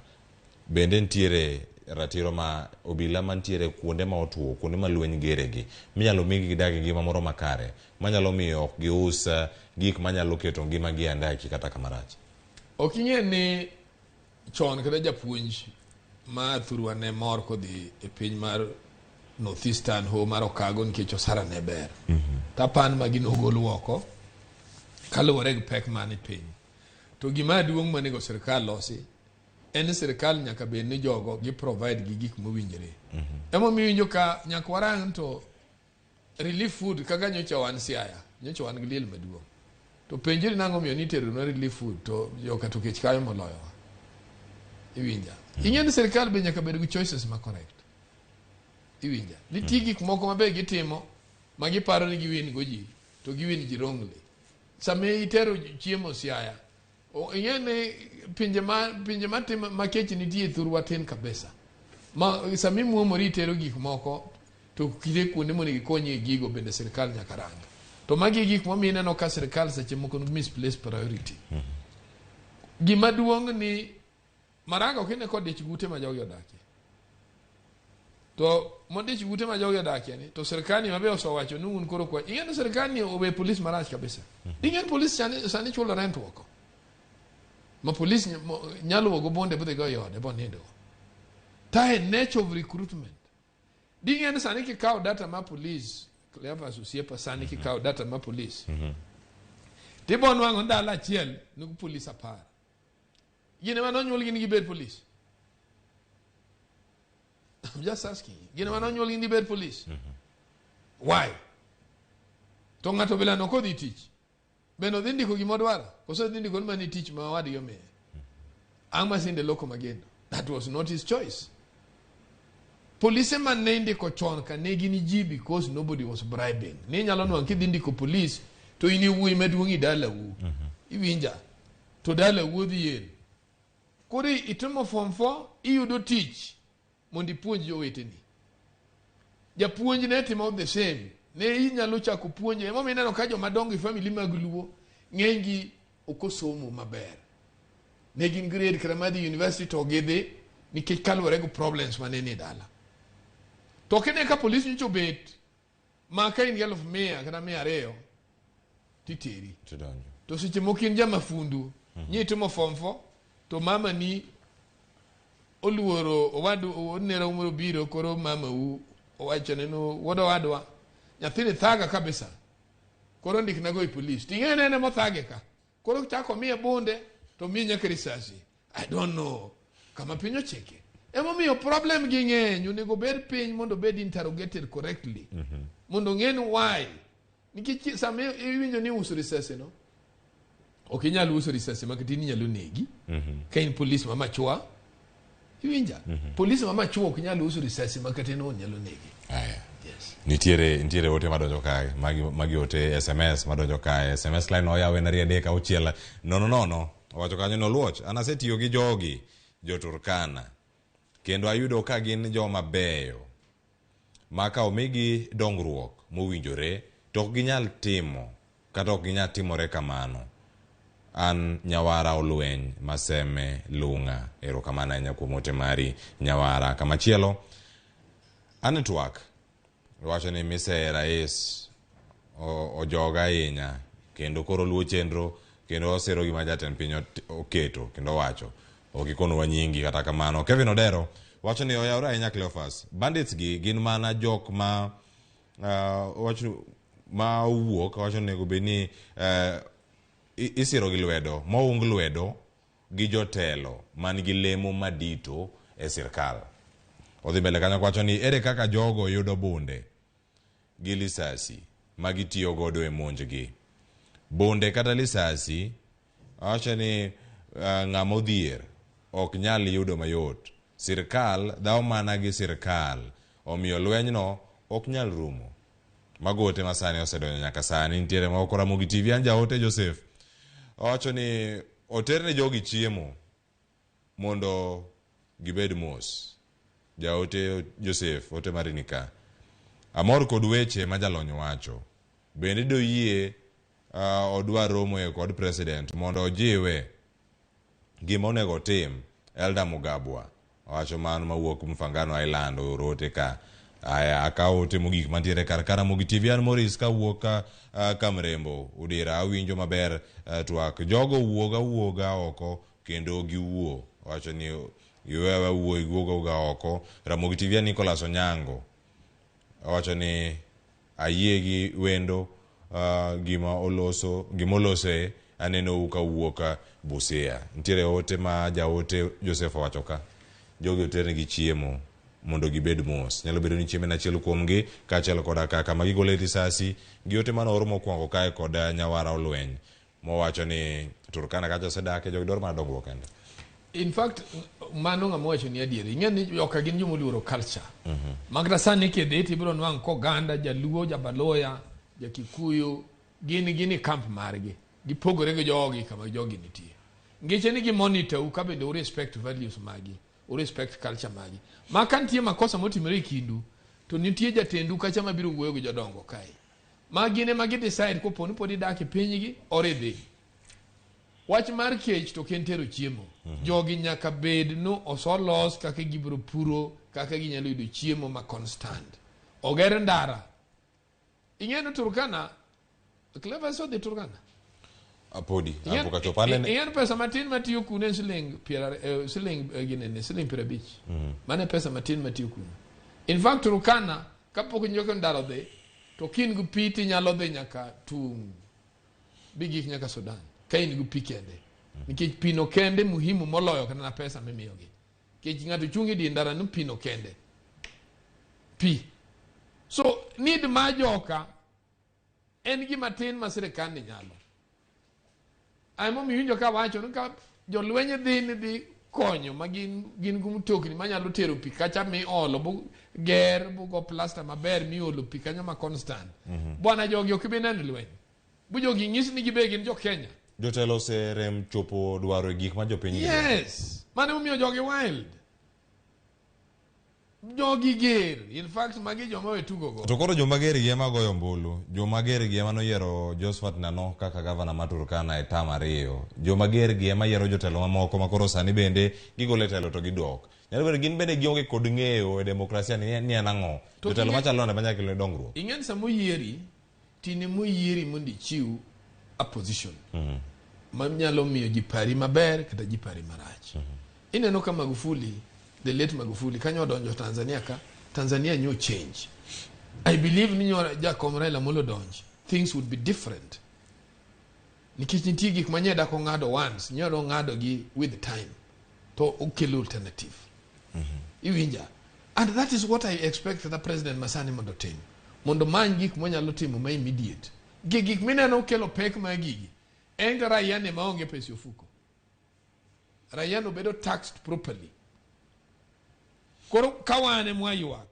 Bende nitiere ratiro ma obila mantiere kuonde ma otuo, kuonde ma lweny geregi, minyalo migi gidag e ngima moro makare, manyalo miyo ok gius gik manyalo keto ngimagi e andaki kata kamarach. Ok ing'e ni chon kata japuonj ma thurwa ne mor kodhi e piny mar North Eastern ho mar Okago nikech osara ne ber. Tapan magi nogol oko kaluwore gi pek man e piny. To gima duong' manego sirkal losi en ni sirkal nyaka bed ni jogo gi provide gi gik mowinjore. Emomiyo iwinjo ka nyaka warang to relief food kaka nyocha wan Siaya, nyocha wan gi liel maduong'. To penjri nang'o miyo niteronwa relief food to joka to kech kayo moloyowa. Iwinja. Ing'e ni sirkal be nyaka bed gi choices ma correct. Iwinja. Nitie gik moko ma be gitimo ma giparo ni giwin go ji to giwin ji wrongly. Sama itero chiemo Siaya, ing'e ni pinje ma pinje matimo ma kech nitie thurwa tin kabisa. Ma sama imuomori itero gik moko to kite kuonde monego ikonyie gigo bende sirkal nyaka rang. To magi e gik momiyo ineno ka sirkal seche moko misplace priority. Gima duong' ni Maraga ok ine kodich ute ma jogi odakie. To modich ute ma jogi odakie ni to sirkal ni mabe osewacho ni un koro kwa. Ing'e ni sirkal ni owe polis marach kabisa. Ing'e ni polis sani, sani chulo rent oko. Ma polis nyalo wuok go bonde bodhi go e ode bonindo. Ta e nature of recruitment. Ding'e ni sani kikawo data ma polis, Cleophas osiepa sani kikawo data ma polis. Tibo nwang'o ndalo achiel nigi polis 10. Gin ema nonyuolgi ni gibed polis. I'm just asking you. Gin ema nonyuolgi ni gibed polis. Why? To ng'ato bilano kodhi tich. Bende odhi ndiko gima odwaro? Koso odhi ndiko ni mani tich ma owadgi omiye? Ang' masinde loko magendo. That was not his choice. Polise man ne indiko chon ka ne gin ji because nobody was bribing. Ne inyalo nwang'o kidhi ndiko polis to in e wuoyi maduong' e dalau. Iwinja? To dalau odhi yen. Koro itimo form 4 iyudo tich mondo ipuonj joweteni. Japuonj ne timo the same. Ne inyalo chako puonjo. Emomiyo ineno ka joma dongo e family mag Luo ng'eny gi ok osomo maber. Ne gin grade kata madhi university to gidhi nikech kaluwore gi problems mane ni e dala. To kine ka polis nyocha obet ma ka in gi 100,000 kata 200 titeri. Tidonjo. To seche moko in jamafundu, nyi itimo form 4 to mama ni oluoro owadu nera moro biro koro mama u owachone ni wuod owadwa nyathini thaga kabisa koro ndiknago e polis ting'e nene mothage ka koro chako miye bunde to miye nyaka risasi. I don't know kama piny ochike. Emomiyo problem gi ng'eny onego bed piny mondo obed interrogated correctly mondo ong'e ni why nikech sama iwinjo ni uso risasi no ok inyal uso risasi ma kata in inyalo negi ka in polis ma machwa iwinja polis ma machwa ok nyal uso risasi ma kata in owuon nyalo negi. Aya. Yes. Nitiere ote madonjo kae, magi ote SMS madonjo kae. SMS line oyaw en 2 3 6 0 0. Owacho kanyo ni Oluoch, an asetiyo gi jogi jo Turkana kendo ayudo ka gin joma beyo ma ka omigi dongruok mowinjore to ok ginyal timo kata ok ginyal timore kamano. An Nyawara Olweny Maseme Lunga. Erokamano ahinya kuom ote mari Nyawara. Kamachielo, Anetwork wacho ni mise rais ojoga ahinya kendo koro luwo chenro kendo osiro gima jatend piny oketo kendo owacho ok ikonowa nyingi. Kata kamano Kevin Odero wacho ni oyawre ahinya Cleophas, bandits gi gin mana jok ma wacho ma owuok wacho onego bed ni isiro gi lwedo moung lwedo gi jotelo man gi lemo madito e sirkal. Odhi mbele kanyo kwacho ni ere kaka jogo yudo bunde gi lisasi ma gitiyo godo e monjgi. Bunde kata lisasi awacho ni ng'ama odhier ok nyal yudo mayot. Sirkal dhawo mana gi sirkal omiyo lwenyno ok nyal rumo. Mago ote ma sani osedonjo nyaka sani. Nitiere moko Ramogi TV an jaote Joseph. Owacho ni oterne jogi chiemo mondo gibed mos. Jaote Joseph, ote mari ni ka. Amor kod weche ma jalony wacho. Bende doyie odwa romo e kod president mondo ojiwe gima onego otim. Elda Mugabwa owacho mano mawuok Mfangano Island ooro ote ka. Aya akawo ote mogik mantiere kar ka Ramogi TV an Morris kawuok ka Kamrembo. Udira awinjo maber twak. Jogo wuog awuoga oko kendo giwuo. Owacho ni giwewe wuo giwuog awuoga oko. Ramogi TV an Nicholas Onyango. Owacho ni ayie gi wendo gima oloso gima olose aneno ka wuok Busia. Nitiere ote ma jaote Joseph owacho ka. Jogi oternegi chiemo mondo gibed mos. Nyalo bedo ni chiemo en achiel kuomgi kaachiel koda kaka ma gigole risasi gi ote mane oor mokwongo kae kod Nyawara Olweny mowacho ni Turkana kacha osedake jogi dwaro mana dongruok kende. In fact, mano ng'ama owacho ni adieri. Ing'e ni joka gin joma oluoro culture. Ma kata sani kidhi tibiro nwang'o koganda, jaluo, jabaloya, jakikuyu, gin e camp margi. Gipogore gi jogi kama jogi nitie. Ngeche ni gi monitor u ka bende u respect values magi, u respect culture magi. Ma ka nitie makosa motimore e kindu, to nitie jatendu kacha mabiro wuoyo gi jodongo kae. Ma gin ema gi decide kopo ni pod idak e pinygi or idhi. Wach mar kech to ok en tero chiemo. Jogi nyaka bed no oselos kaka gibiro puro, kaka ginyalo yudo chiemo ma constant. Oger ndara. Ing'e ni Turkana, Clever odhi Turkana. Podi, apok achopo. Anene- Ing'e ni pesa matin matiyo kuno en siling siling ginene, siling 50. Mano e pesa matin matiyo kuno. In fact, Turkana, kapok nyoka ndara odhi, to kin gi pi tinyalo dhi nyaka tung' bigik nyaka Sudan ka in gi pi kende. Nikech pi no kende muhimu moloyo kata na pesa mimiyogi. Nikech ng'ato chung' e dier ndara ni pi no kende. Pi. So, need ma joka en gima tin ma sirikal ni nyalo. Emomiyo iwinjo ka wacho ni ka jolweny dhi ni dhi konyo ma gin gi mtokni manyalo tero pi kacha miolo bu ger bugo plaster maber miolo pi kanyo ma constant. Bwana jogi ok bi neno lweny. Bu jogi nyis ni gibe gin jo Kenya. Jotelo oserem chopo dwaro e gik ma jopiny dwaro. Yes. Mano emomiyo jogi wild. Jogi ger. In fact, magi joma we tugo go. To koro joma ger gi ema goyo ombulu. Joma ger gi ema noyiero Josephat Nano kaka gavana ma Turkana e tam 2. Joma ger gi ema yiero jotelo mamoko ma koro sani bende gigolo e telo to gidok. Nyalo bedo gin bende gionge kod ng'eyo e demokrasia ni en ang'o. Jotelo machalo nade manyalo kelo dongruok. Ing'e ni sama oyieri, tine moyieri mondo ichiw a position manyalo miyo ji pari maber kata ji pari marach. Ineno ka Magufuli, the late Magufuli, kanyo odonjo Tanzania ka, Tanzania nyo change. I believe ni nyo jakom Raila Amolo donj, things would be different. Nikech nitie gik ma nye dak ong'ado once, nyalo ng'ado gi with time. To okelo alternative. Iwinja? And that is what I expect the president masani mondo otim. Mondo many gik monyalo timo ma immediate. Gi gik mineno kelo pek ma gigi. En ga raia ne maonge pesa e ofuko. Raia no bedo taxed properly. Koro ka wan ema ywak,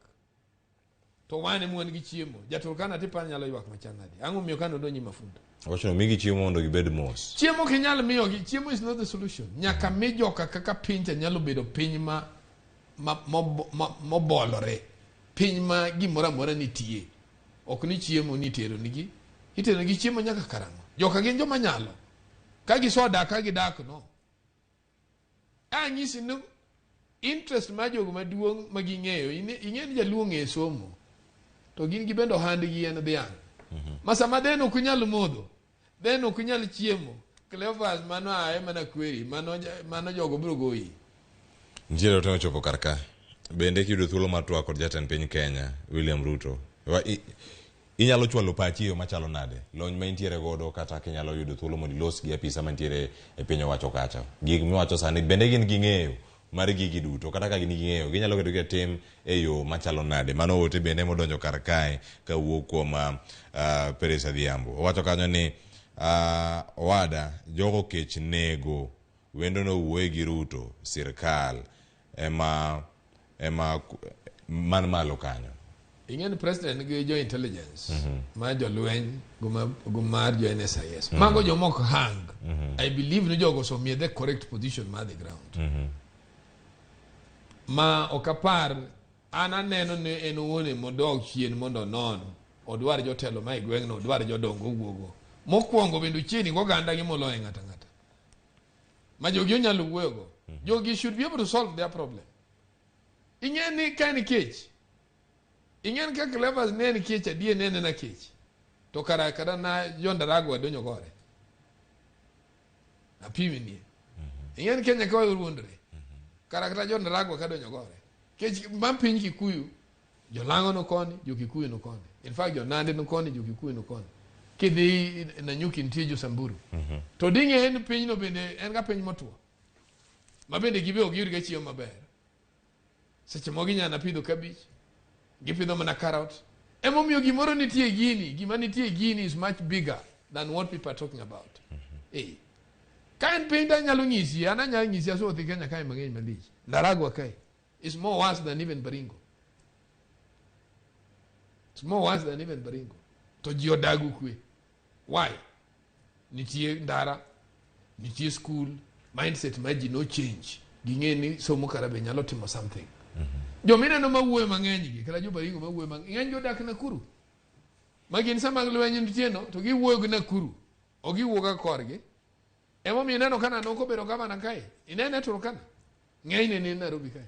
to wan ema wan gi chiemo. Ja-Turkana tiparo nyalo ywak machal nade? Ang'o miyo kane odonjo Mafunda? Wacho ni omigi chiemo mondo gibed mos. Chiemo ok inyal miyogi. Chiemo is not the solution. Nyaka mi joka kaka piny cha nyalo bedo piny ma mobolore. Piny ma gimoro amora nitie. Ok ni chiemo ni itero nigi. Itero nigi chiemo nyaka karang'o? Joka gin joma nyalo. Ka gisodak ka gidak no. Anyisi ni interest mar jogo maduong' ma ging'eyo, ing'e ni jaluo ong'eyo somo. To gin gibende ohandgi en dhiang'. Ma sama dheno ok nyal modho, dheno ok nyal chiemo, Cleophas mano aye mana kweri, mano jogo biro goyi. Nitiere ote mochopo kar ka. Bende kiyudo thuolo mar twak kod jatend piny Kenya, William Ruto, inyalo chwalo pachi e yo machalo nade? Lony ma intiere godo kata kinyalo yudo thuolo mondo ilos gi apisa mantiere e piny owacho kacha. Gik miwacho sani bende gin gi ng'eyo mar gigi duto kata ka gin ging'eyo ginyalo keto gi e tim e yo machalo nade. Mano ote bende modonjo kar kae kawuok kuom Peres Adhiambo. Owacho kanyo ni owada jogo kech nego wendo no wuoye gi Ruto sirkal ema man malo kanyo. Ing'e ni president gi jo intelligence ma jolweny go mar jo NSIS. Mago jomok hang. I believe ni jogo osemiye the correct position mar the ground. Ma ok apar an aneno ni en owuon modok chien mondo onon odwar jotelo ma e gweng'no odwar jodongo owuogo. Mokwongo bende ochiegni goganda gi moloyo ng'ato ang'ata. Ma jogi onyalo wuoyogo. Jogi should be able to solve their problem. Ing'e ni ka en kech. Ing'e ni ka Cleophas ne en kech adier ne en kech. To kara kata na jo Ndaragwa donjo gore. Apimi nie. Ing'e ni Kenya ka wuondre. Kara kata jo Ndaragwa ka donjo gore. Kech ma piny Kikuyu, Jolang'o no koni, jo Kikuyu no koni. In fact, jo Nandi no koni, jo Kikuyu no koni. Kidhi Nanyuki nitie jo Samburu. To ding'e en pinyno bende en ga piny motwo. Ma bende gibe ok giyud ga chiemo maber. Seche moko ginyalo pidho kabich, gipidho mana carrot. Emomiyo gimoro nitie gini, gima nitie gini is much bigger than what people are talking about. Ka en piny to anyalo nyisi, an anyalo nyisi asewuotho e Kenya kae mang'eny malich. Ndaragwa kae is more worse than even Baringo. It's more worse than even Baringo. To ji odago kwe. Why? Nitie ndara, nitie school, mindset mar ji no change. Ging'e ni somo kara be nyalo timo something. Jomineno mawuoyo mang'eny gi, kata jo Baringo mawuoyo mang'eny, ng'eny jodak Nakuru. Ma gin sama lweny nitie no, to giwuoyo gi Nakuru. Ok giwuo ga korgi. Emomiyo ineno ka Nanok obedo gavana kae. Inene Turkana. Ng'enyne ni Nairobi kae.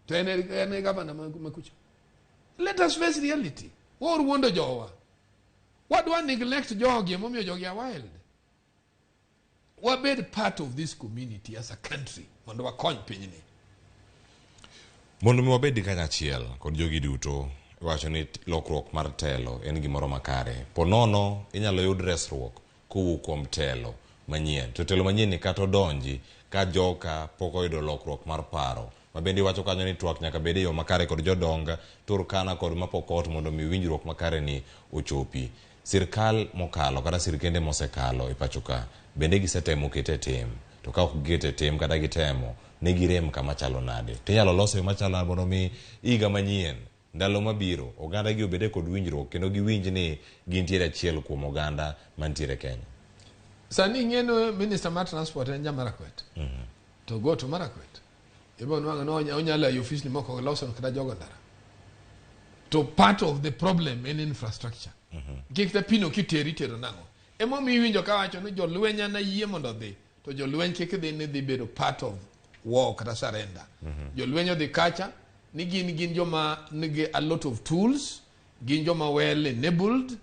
To en e gavana ma kucha. Let us face reality. Waor wuondo jowa. Wadwa neglect jogi, emomiyo jogi are wild. Wabed part of this community as a country mondo wakony pinyni. Mondo mi wabed kanyachiel kod jogi duto, iwacho ni lokruok mar telo en gimoro makare. Po nono inyalo yud resruok kowuok kuom telo manyien. To telo manyien ni kata odonji ka joka pok oyudo lokruok mar paro. Ma bende iwacho kanyo ni twak nyaka bed e yo makare kod jodong Turkana kod Mapokot mondo mi winjruok makare ni ochopi. Sirkal mokalo kata sirkende mosekalo e pacho ka bende gisetemo kete e tim. To ka ok gikete e tim kata gitemo, ne girem kama chalo nade. Tinyalo lose yo machalo nade mondo mi higa manyien, ndalo mabiro, oganda gi obede kod winjruok kendo giwinj ni gintiere achiel kuom oganda mantiere Kenya. Sani ing'e ni minister mar transport en ja Marakwet. To go to Marakwet. Ibo nwang'o ni onyalo ayo ofisni moko loso kata jogo ndara. To part of the problem en infrastructure. Kik ta pino kiteri itero nang'o. Emomiyo iwinjo kawacho ni jolweny an ayie mondo odhi, to jolweny kik dhi ni dhi bedo part of war kata surrender. Jolweny odhi kacha ni gin joma nigi a lot of tools, gin joma well enabled,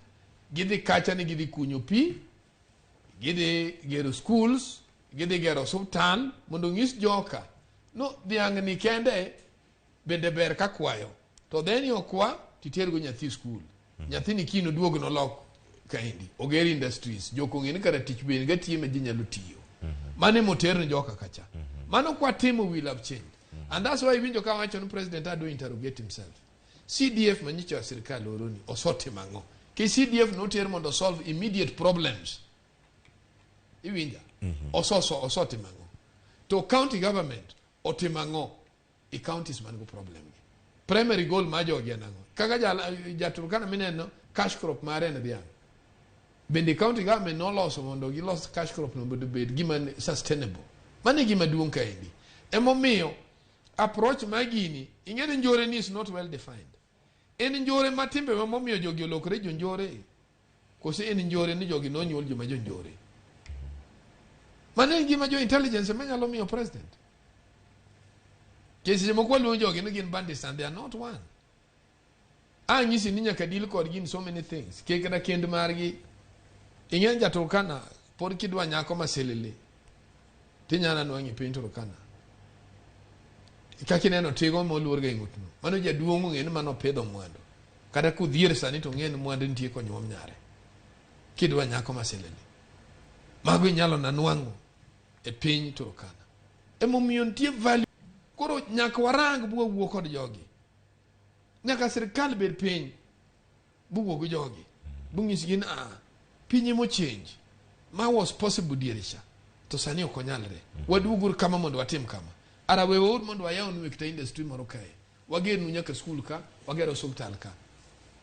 gidhi kacha ni gidhi kunyo pi, gidhi gero schools, gidhi gero osuptal mondo onyis joka no dhiang' ni kende bende ber ka kwayo. To then okwa titergo nyathi school. Nyathini kiny oduog nolok kaendi. Oger industries. Jok ong'e ni kara tich bende gatiye ma ji nyalo tiyo. Mano emoter ne joka kacha. Mano kwatimo will have changed. And that's why iwinjo ka wacho ni president ado interrogate himself. CDF manyicho sirkal oroni osotimo ang'o? Ke CDF noter mondo solve immediate problems. Iwinja? Osotimo ang'o? To county government otimo ang'o e counties man go problem gi? Primary goal ma jogi en ang'o? Kaka ja Turkana mineno cash crop mare en dhiang'. Bende county government noloso mondo gilos cash crop no mondo obed gima sustainable. Mano e gima duong' kaendi. Emomiyo approach mar gini, ing'e ni njore ni is not well defined. En njore ma timbe ma momiyo jogi olokore jonjore. Kose en njore ni jogi nonyuol joma jonjore. Mano en gima jo intelligence ema nyalo miyo president. Nikech seche moko waluongo jogi ni gin bandits and they are not one. Anyisi ni nyaka deal kodgi in so many things. Kik kata kend margi. Ing'e ja Turkana pod kidwa nyako ma silili tinyalo nwang'o e piny Turkana. Kaka ineno tigo moluor ga e ng'utno. Mano jaduong' ong'e ni mano opidho mwandu. Kata kodhier sani to ong'e ni mwandu nitie konyuom nyare. Kidwa nyako ma silili. Mago inyalo na nwang'o e piny Turkana. Emomiyo nitie value. Koro nyaka warang buwawuo kod jogi. Nyaka sirkal bed piny buwuo gi jogi. Bung'isgi ni ah, piny emo change. Ma was possible diere cha. To sani ok onyalre. Waduoguru kama mondo watim kama. Ara wewauru mondo wayawnu wekta industry moro kae. Wagernu nyaka skul ka, wagero osuptal ka.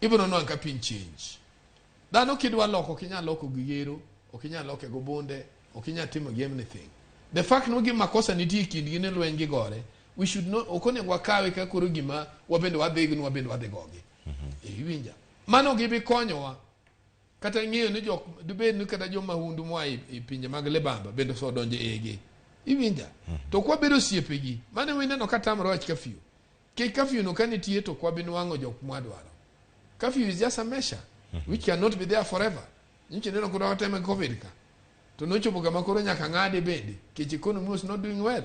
Ibiro nwang' ka piny change. Dhano kidwa loko ok inyal loko gi gero, ok inyal loke go bunde, ok inyal timo gi anything. The fact no gi makosa nitie e kindgi ni lweny gigore, we should not, ok onego wakawe ka koro gima wabende wadhi gi wabende wadhi gogi. Eh, Iwinja? Mano gibi konyowa. Kata ng'eyo ni jok dibed ni kata joma hundu moa e e pinje mag Libamba bende osedonjo e igi. Iwinja? To kwabedo osiepegi, mano ineno ka tamre wach curfew. Kech curfew no ka nitie to kwabi nwang'o jok mwadwaro. Curfew is just a measure which cannot be there forever. Nyocha ineno koro wateme COVID ka. To nochopo kama koro nyaka ng'ade bende nikech economy was not doing well.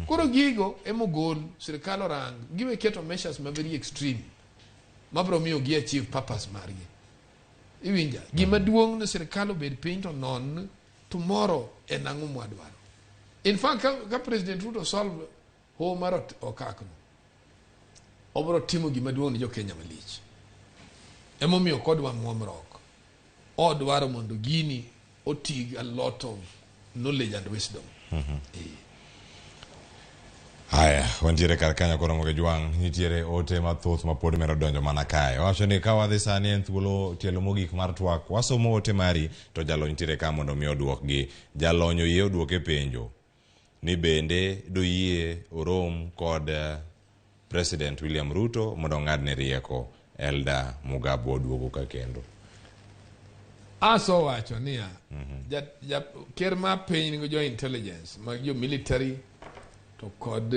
Koro gigo emogol sirkal orang giwe keto measures ma very extreme mabro miyo gi achieve purpose margi. Iwinja? Gima duong' ni sirkal obed piny to non tomorrow en ang'o mwadwaro. In fact, ka, ka President Ruto solve hoho mar okakno, obro timo gima duong' ne jo Kenya malich. Emomiyo ok odwa muomruok. Odwaro mondo gini oti gi a lot of knowledge and wisdom. Haya, wantiere kar kanyo koro Moge Jwang', nitiere ote mathoth ma pod medo donjo mana kae. Owacho ni ka wadhi sani en thuolo tielo mogik mar twak, wasomo ote mari to jalony nitiere ka mondo mi oduokgi. Jalony oyie oduok e penjo ni bende doyie orom kod President William Ruto mondo ong'adne rieko. Elda Mugabe oduogo ka kendo. Aso wacho niya, ja, ja, ker mar piny nigi jo intelligence mag jo military to kod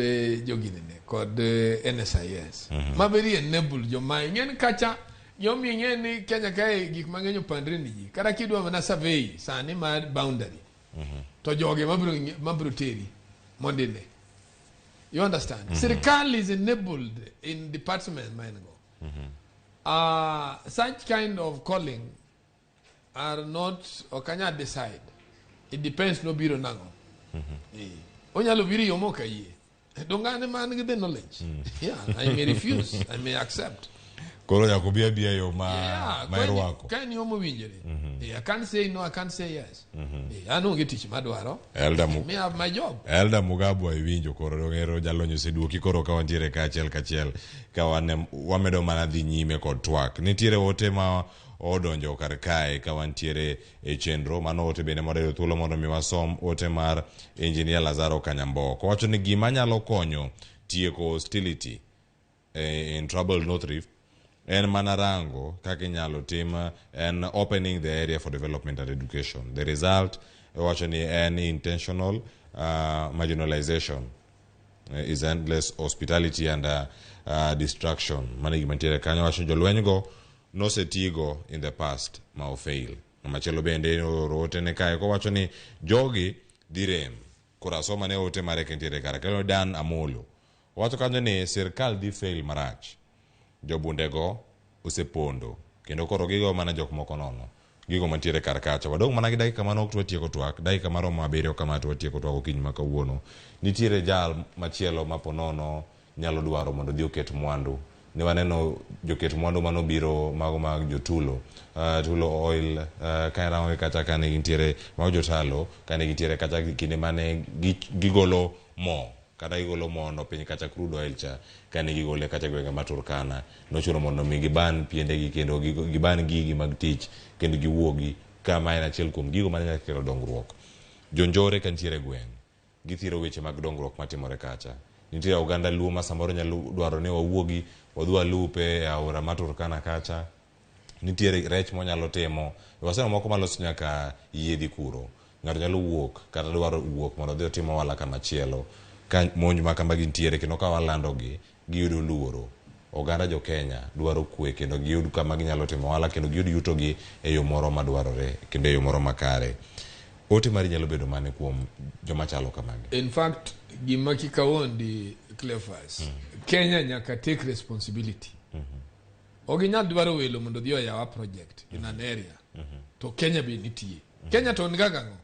joginene kod NSIS ma very enable joma ing'e ni kacha jomi ing'e ni Kenya kae gik mang'eny opandre ni ji kata kidwa mana survey sani mar boundary to joge mabiro mabiro teri mondo ine. You understand? Sirkal is enabled in department ma en go. Such kind of calling are not ok anyal decide. It depends nobiro nang'o. Eh. Onyalo biro yo mok ayie. Donge an ema an gi the knowledge. Yeah, I may refuse, I may accept. Koro nyaka obi abiya yo ma, Yeah, ma irwako. ka en yo mowinjore. Eh, I can't say no, I can't say yes. Eh, an onge tich madwaro. Elda Mu- Me have my job. Elda Mugabe iwinjo koro dong'ero jalony oseduoki koro ka wantiere kaachiel kachiel ka wane, wamedo mana dhi nyime kod twak. Nitiere ote ma odonjo kar kae ka wantiere e chenro mano ote bende modedo thuolo mondo mi wasom ote mar Engineer Lazaro Kanyambok. Owacho ni gima nyalo konyo tieko hostility in troubled North Rift en mana rango kaka inyalo tim en opening the area for development and education. The result owacho ni en intentional marginalization is endless hospitality and destruction. Mano e gima nitiere kanyo. Owacho ni jolweny go nosetigo in the past ma ofail. Machielo bende ooro ote ne kae kowacho ni jogi dhi rem. Koro asoma ne ote mare kentiere kar kanyo Dan Amolo. Owacho kanyo ni sirkal dhi fail marach. Jobundego osepondo kendo koro gigo mana jok moko nono. Gigo mantiere kar kacha. Wadong' mana gi dakika manok to watieko twak. Dakika maromo 7 kama to watieko twak okinyi ma kawuono. Nitiere jal machielo ma ponono nyalo dwaro mondo odhi oket mwandu. Ne waneno joket mwandu manobiro mago mag jotulo. Tulo Oil ka irango kacha kane gintiere mago jotalo kane gintiere kacha kinde mane gigolo mo kata gigolo mono piny kacha crude oil cha kane gigole kacha gwenge ma Turkana nochuno mondo mi giban piendegi kendo giban gigi mag tich kendo giwuogi kama en achiel kuom gigo mane nyalo kelo dongruok. Jonjore ka nitiere e gweng' githiro weche mag dongruok matimore kacha. Nitie oganda Luo ma samoro nyalo dwaro ni wawuogi wadhi walupe e aora ma Turkana kacha. Nitiere rech mwanyalo timo. Waseneno moko maloso nyaka yiedhi kuro. Ng'ato nyalo wuok kata dwaro wuok mondo odhi otim ohala kama chielo. Ka monj ma kamagi nitiere kendo ka walandogi, giyudo luoro. Oganda jo Kenya dwaro kwe kendo giyud kama ginyalo timo ohala kendo giyud yutogi e yo moro madwarore kendo e yo moro makare. Ote mari nyalo bedo mane kuom joma chalo kamagi? In fact, gima kikawondi Cleophas, Kenya nyaka take responsibility. Ok inyal dwaro welo mondo odhi oyaw a project in an area. To Kenya be nitie. Kenya to niga gang'o?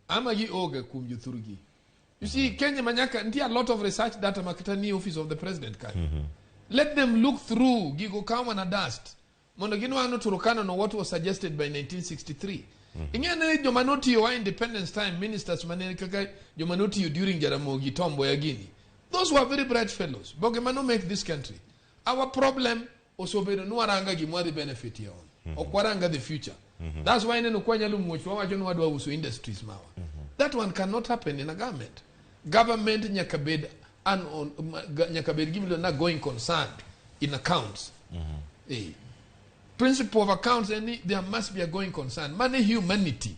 Ama gi oga kuom jothurgi. You see, Kenya manyaka nitie a lot of research data makata ni office of the president kanyo. Let them look through gigo kaw mana dust mondo ginwang' ni Turkana no what was suggested by 1963. Ing'e ni joma notiyo wa independence time ministers mane kaka joma notiyo during Jaramogi Tom Mboya gini. Those were very bright fellows. Boge mano make this country. Our problem osebedo ni waranga gima wadhi benefit ye on. Ok waranga the future. That's why ineno kwa nyalo muoch wawacho ni wadwa uso industries mawa. That one cannot happen in a government. Government nyaka bed an on, nyaka bed gimiluongo na going concern in accounts. Eh. Principle of accounts en ni there must be a going concern. Mane humanity.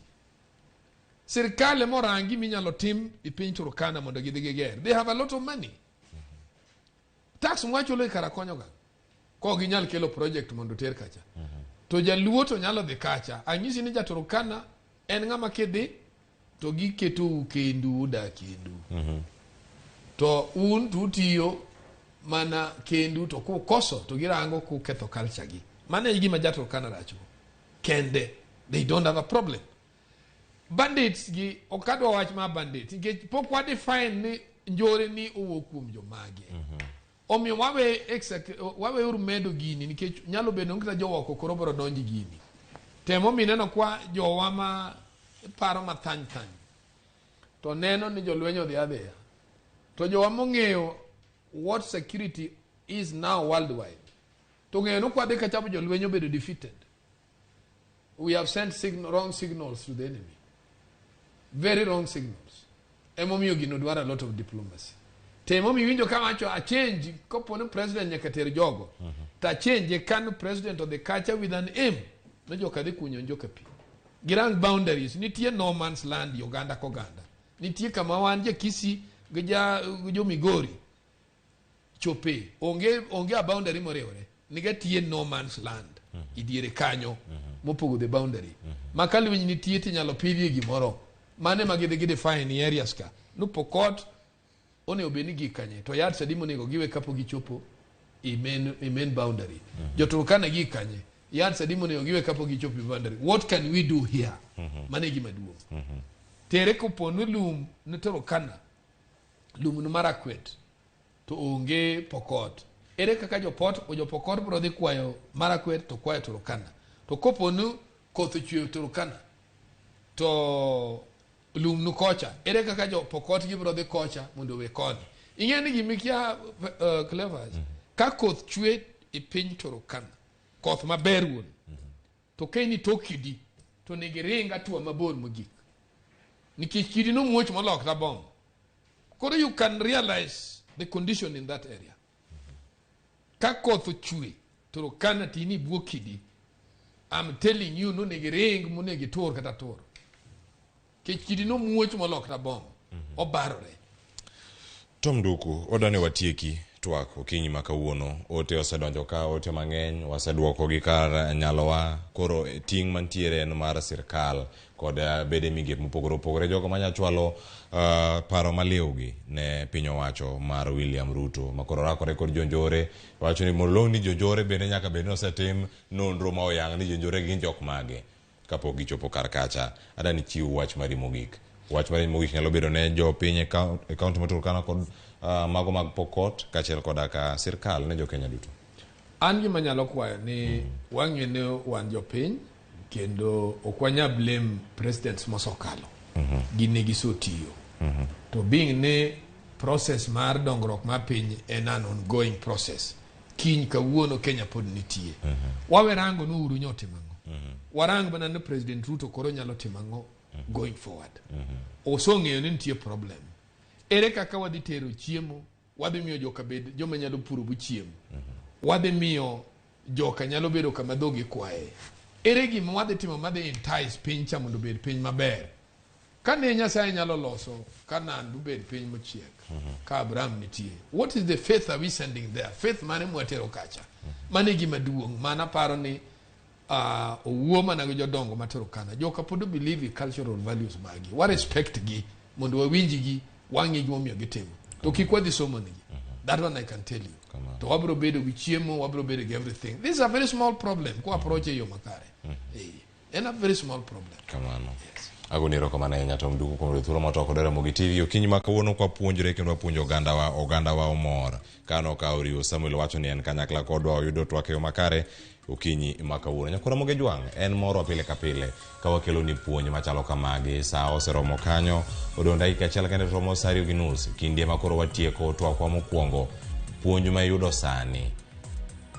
Sirkal emorangi minyalo tim e piny Turkana mondo gidhi giger. They have a lot of money. Tax mwachulo e kara konyoga. Kok ginyal kelo project mondo ter kacha. To jaluo to nyalo dhi kacha. Anyisi ni ja Turkana en ng'ama kidhi to giketou kendu udak kendu. To un to utiyo mana kendu to kukoso to girango kuketho culture gi. Mano e gima ja Turkana rachgo. Kende. They don't have a problem. Bandits gi ok adwa wach ma bandits nikech pok wa define ni njore ni owuok kuom jomage. Omiyo wawe waweuru medo gini nikech nyalo bedo ni kata jowoko koro biro donjo gini. Temo mineno kwa jowa ma paro mathany thany to neno ni jolweny odhi adhiya. To jowa mong'eyo what security is now worldwide to ng'eyo ni kwadhi kacha jolweny obedo defeated. We have sent wrong signals to the enemy. Very wrong signals. Emomiyo gino dwaro a lot of diplomacy. Temo miwinjo kawacho a change kopo ni president nyaka ter jogo. Ta change kan president odhi kacha with an aim ni joka dhi kunyo njoka pi. Girang boundaries nitie no man's land Uganda koganda. Nitie kama wan ja Kisii gi ja gi jo Migori chope onge a boundary moriwore niga tie no man's land idiere kanyo mopogo the boundary ma ka lweny nitie tinyalo pidhie gimoro mane ma gidhi gidefine areas ka no Pokot onego bed ni gik kanye to yards adi monego giwe kapok gichopo i main boundary. Jo Turkana gik kanye yards adi monego giwe kapok gichopo i boundary. What can we do here? Mano e gima duong'. Tere kopo ni lum ni Turkana lum ni Marakwet to onge Pokot. Ere kaka jopokot biro dhi kwayo Marakwet to kwayo Turkana. To kopo ni koth ochwe Turkana to lum nu kocha. Ere kaka jopokot gibiro dhi kocha mondo owe koni. Ing'e ni gimikia Clevers, ka koth chwe e piny Turkana, koth maber wuon, to ka in ito kidi, to onego iring atua mabor mogik. Nikech kidi nomuoch molokre bom. Koro you can realize the condition in that area. Ka koth ochwe Turkana to in e bwo kidi, I'm telling you nonego iring monego itur kata tur. Nikech kidi nomuoch molokre bom, obarore. Tom Nduku, wadwa ni watieki twak okinyi ma kawuono. Ote osedonjo ka, ote mang'eny, waseduoko gi kar nyalowa. Koro ting' mantiere en mar sirkal kod bede migepe mopogore opogore. Jogo manya chwalo paro maliw gi ne piny owacho mar William Ruto makoro rakore kod jonjore. Wacho ni mondo ni jonjore bende nyaka bed ni osetim nonro ma oyang ni jonjore gin jok mage kapok gichopo kar kacha. Adwa ni chiw wach mari mogik. Wach mari mogik nyalo bedo ne jopiny e kaunti ma Turkana kod mago mag Pokot kaachiel koda ka sirkal ne jokenya duto. An gima nyalo kwayo ni wang'e ni wan jopiny kendo ok wanyal blame presidents mosekalo. Gin ne gisotiyo. To being ni process mar dongruok mar piny en an ongoing process. Kiny kawuono Kenya pod nitie. Wawe rango ni Uhuru nyotimo ang'o. Warang mana ni President Ruto koro nyalo timo ang'o going forward. Osong'eyo ni nitie problem. Ere kaka wadhi tero chiemo, wadhi miyo joka bed joma nyalo puro bu chiemo. Wadhi miyo joka nyalo bedo kama dhogi kwaye. Ere gima wadhi timo madhi entice piny cha mondo obed piny maber. Kane Nyasaye nyalo loso Canaan bobed piny mochiek ka Abraham nitie. What is the faith are we sending there? Faith mane mwatero kacha? Mano e gima duong' mana paro ni owuo mana gi jodongo ma Turkana. Joka pod believe in cultural values magi. Wa respect gi mondo wawinj gi, wang'i gimomiyo gitimo. To kik wadhi somo negi. That one I can tell you. To wabiro bedo gi chiemo, wabiro bedo gi everything. This is a very small problem ko approach e yo makare. Eh, en a very small problem. Kamano. Agoni erokamano ahinya Tom Duku kuom yudo thuolo mar twak kod Ramogi TV. Okinyi ma kawuono kwapuonjre kendo wapuonjo ogandawa, ogandawa omor. Kano ka oriwo Samuel wacho ni en kanyakla kodwa oyudo twak e yo makare okinyi ma kawuono. Nyakwar Ramogi Ojwang' en morwa pile ka pile ka wakelo ni puonj machalo kamagi. Sa oseromo kanyo, odong' dakika achiel kende to romo sa 2:30. Kinde ma koro watieko twakwa mokwongo, puonj ma iyudo sani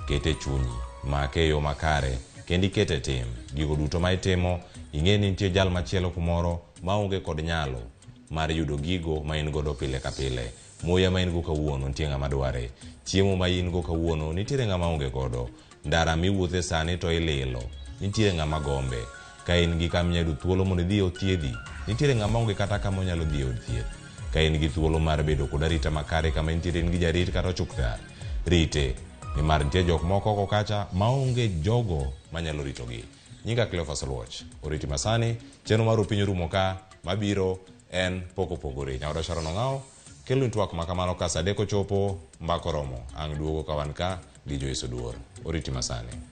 kete e chunyi, make e yo makare kendo ikete e tim. Gigo duto ma itimo, ing'e ni nitie jal machielo kumoro maonge kod nyalo mar yudo gigo ma in godo pile ka pile. Muya ma in go kawuono nitie ng'ama dware. Chiemo ma in go kawuono nitiere ng'ama onge godo. Ndara miwuothe sani to ililo, nitiere ng'ama gombe. Ka in gi kama inyalo yudo thuolo mondo idhi othiedhi, nitiere ng'ama onge kata kama onyalo dhi e od thieth. Ka in gi thuolo mar bedo kod arita makare kama intiere in gi jarit kata ochuktar, rite nimar nitie jok moko oko kacha maonge jogo manyalo ritogi. Nyinga Cleophas Oluoch. Oriti masani, chenro mar Opiny orumo ka, mabiro en pok opogore. Nyaoda Sharon Ong'awo kelo ni twak makamano ka sa 3 ochopo, mbaka oromo, ang' duogo ka wan ka gi Joyce Oduor. Oriti masani.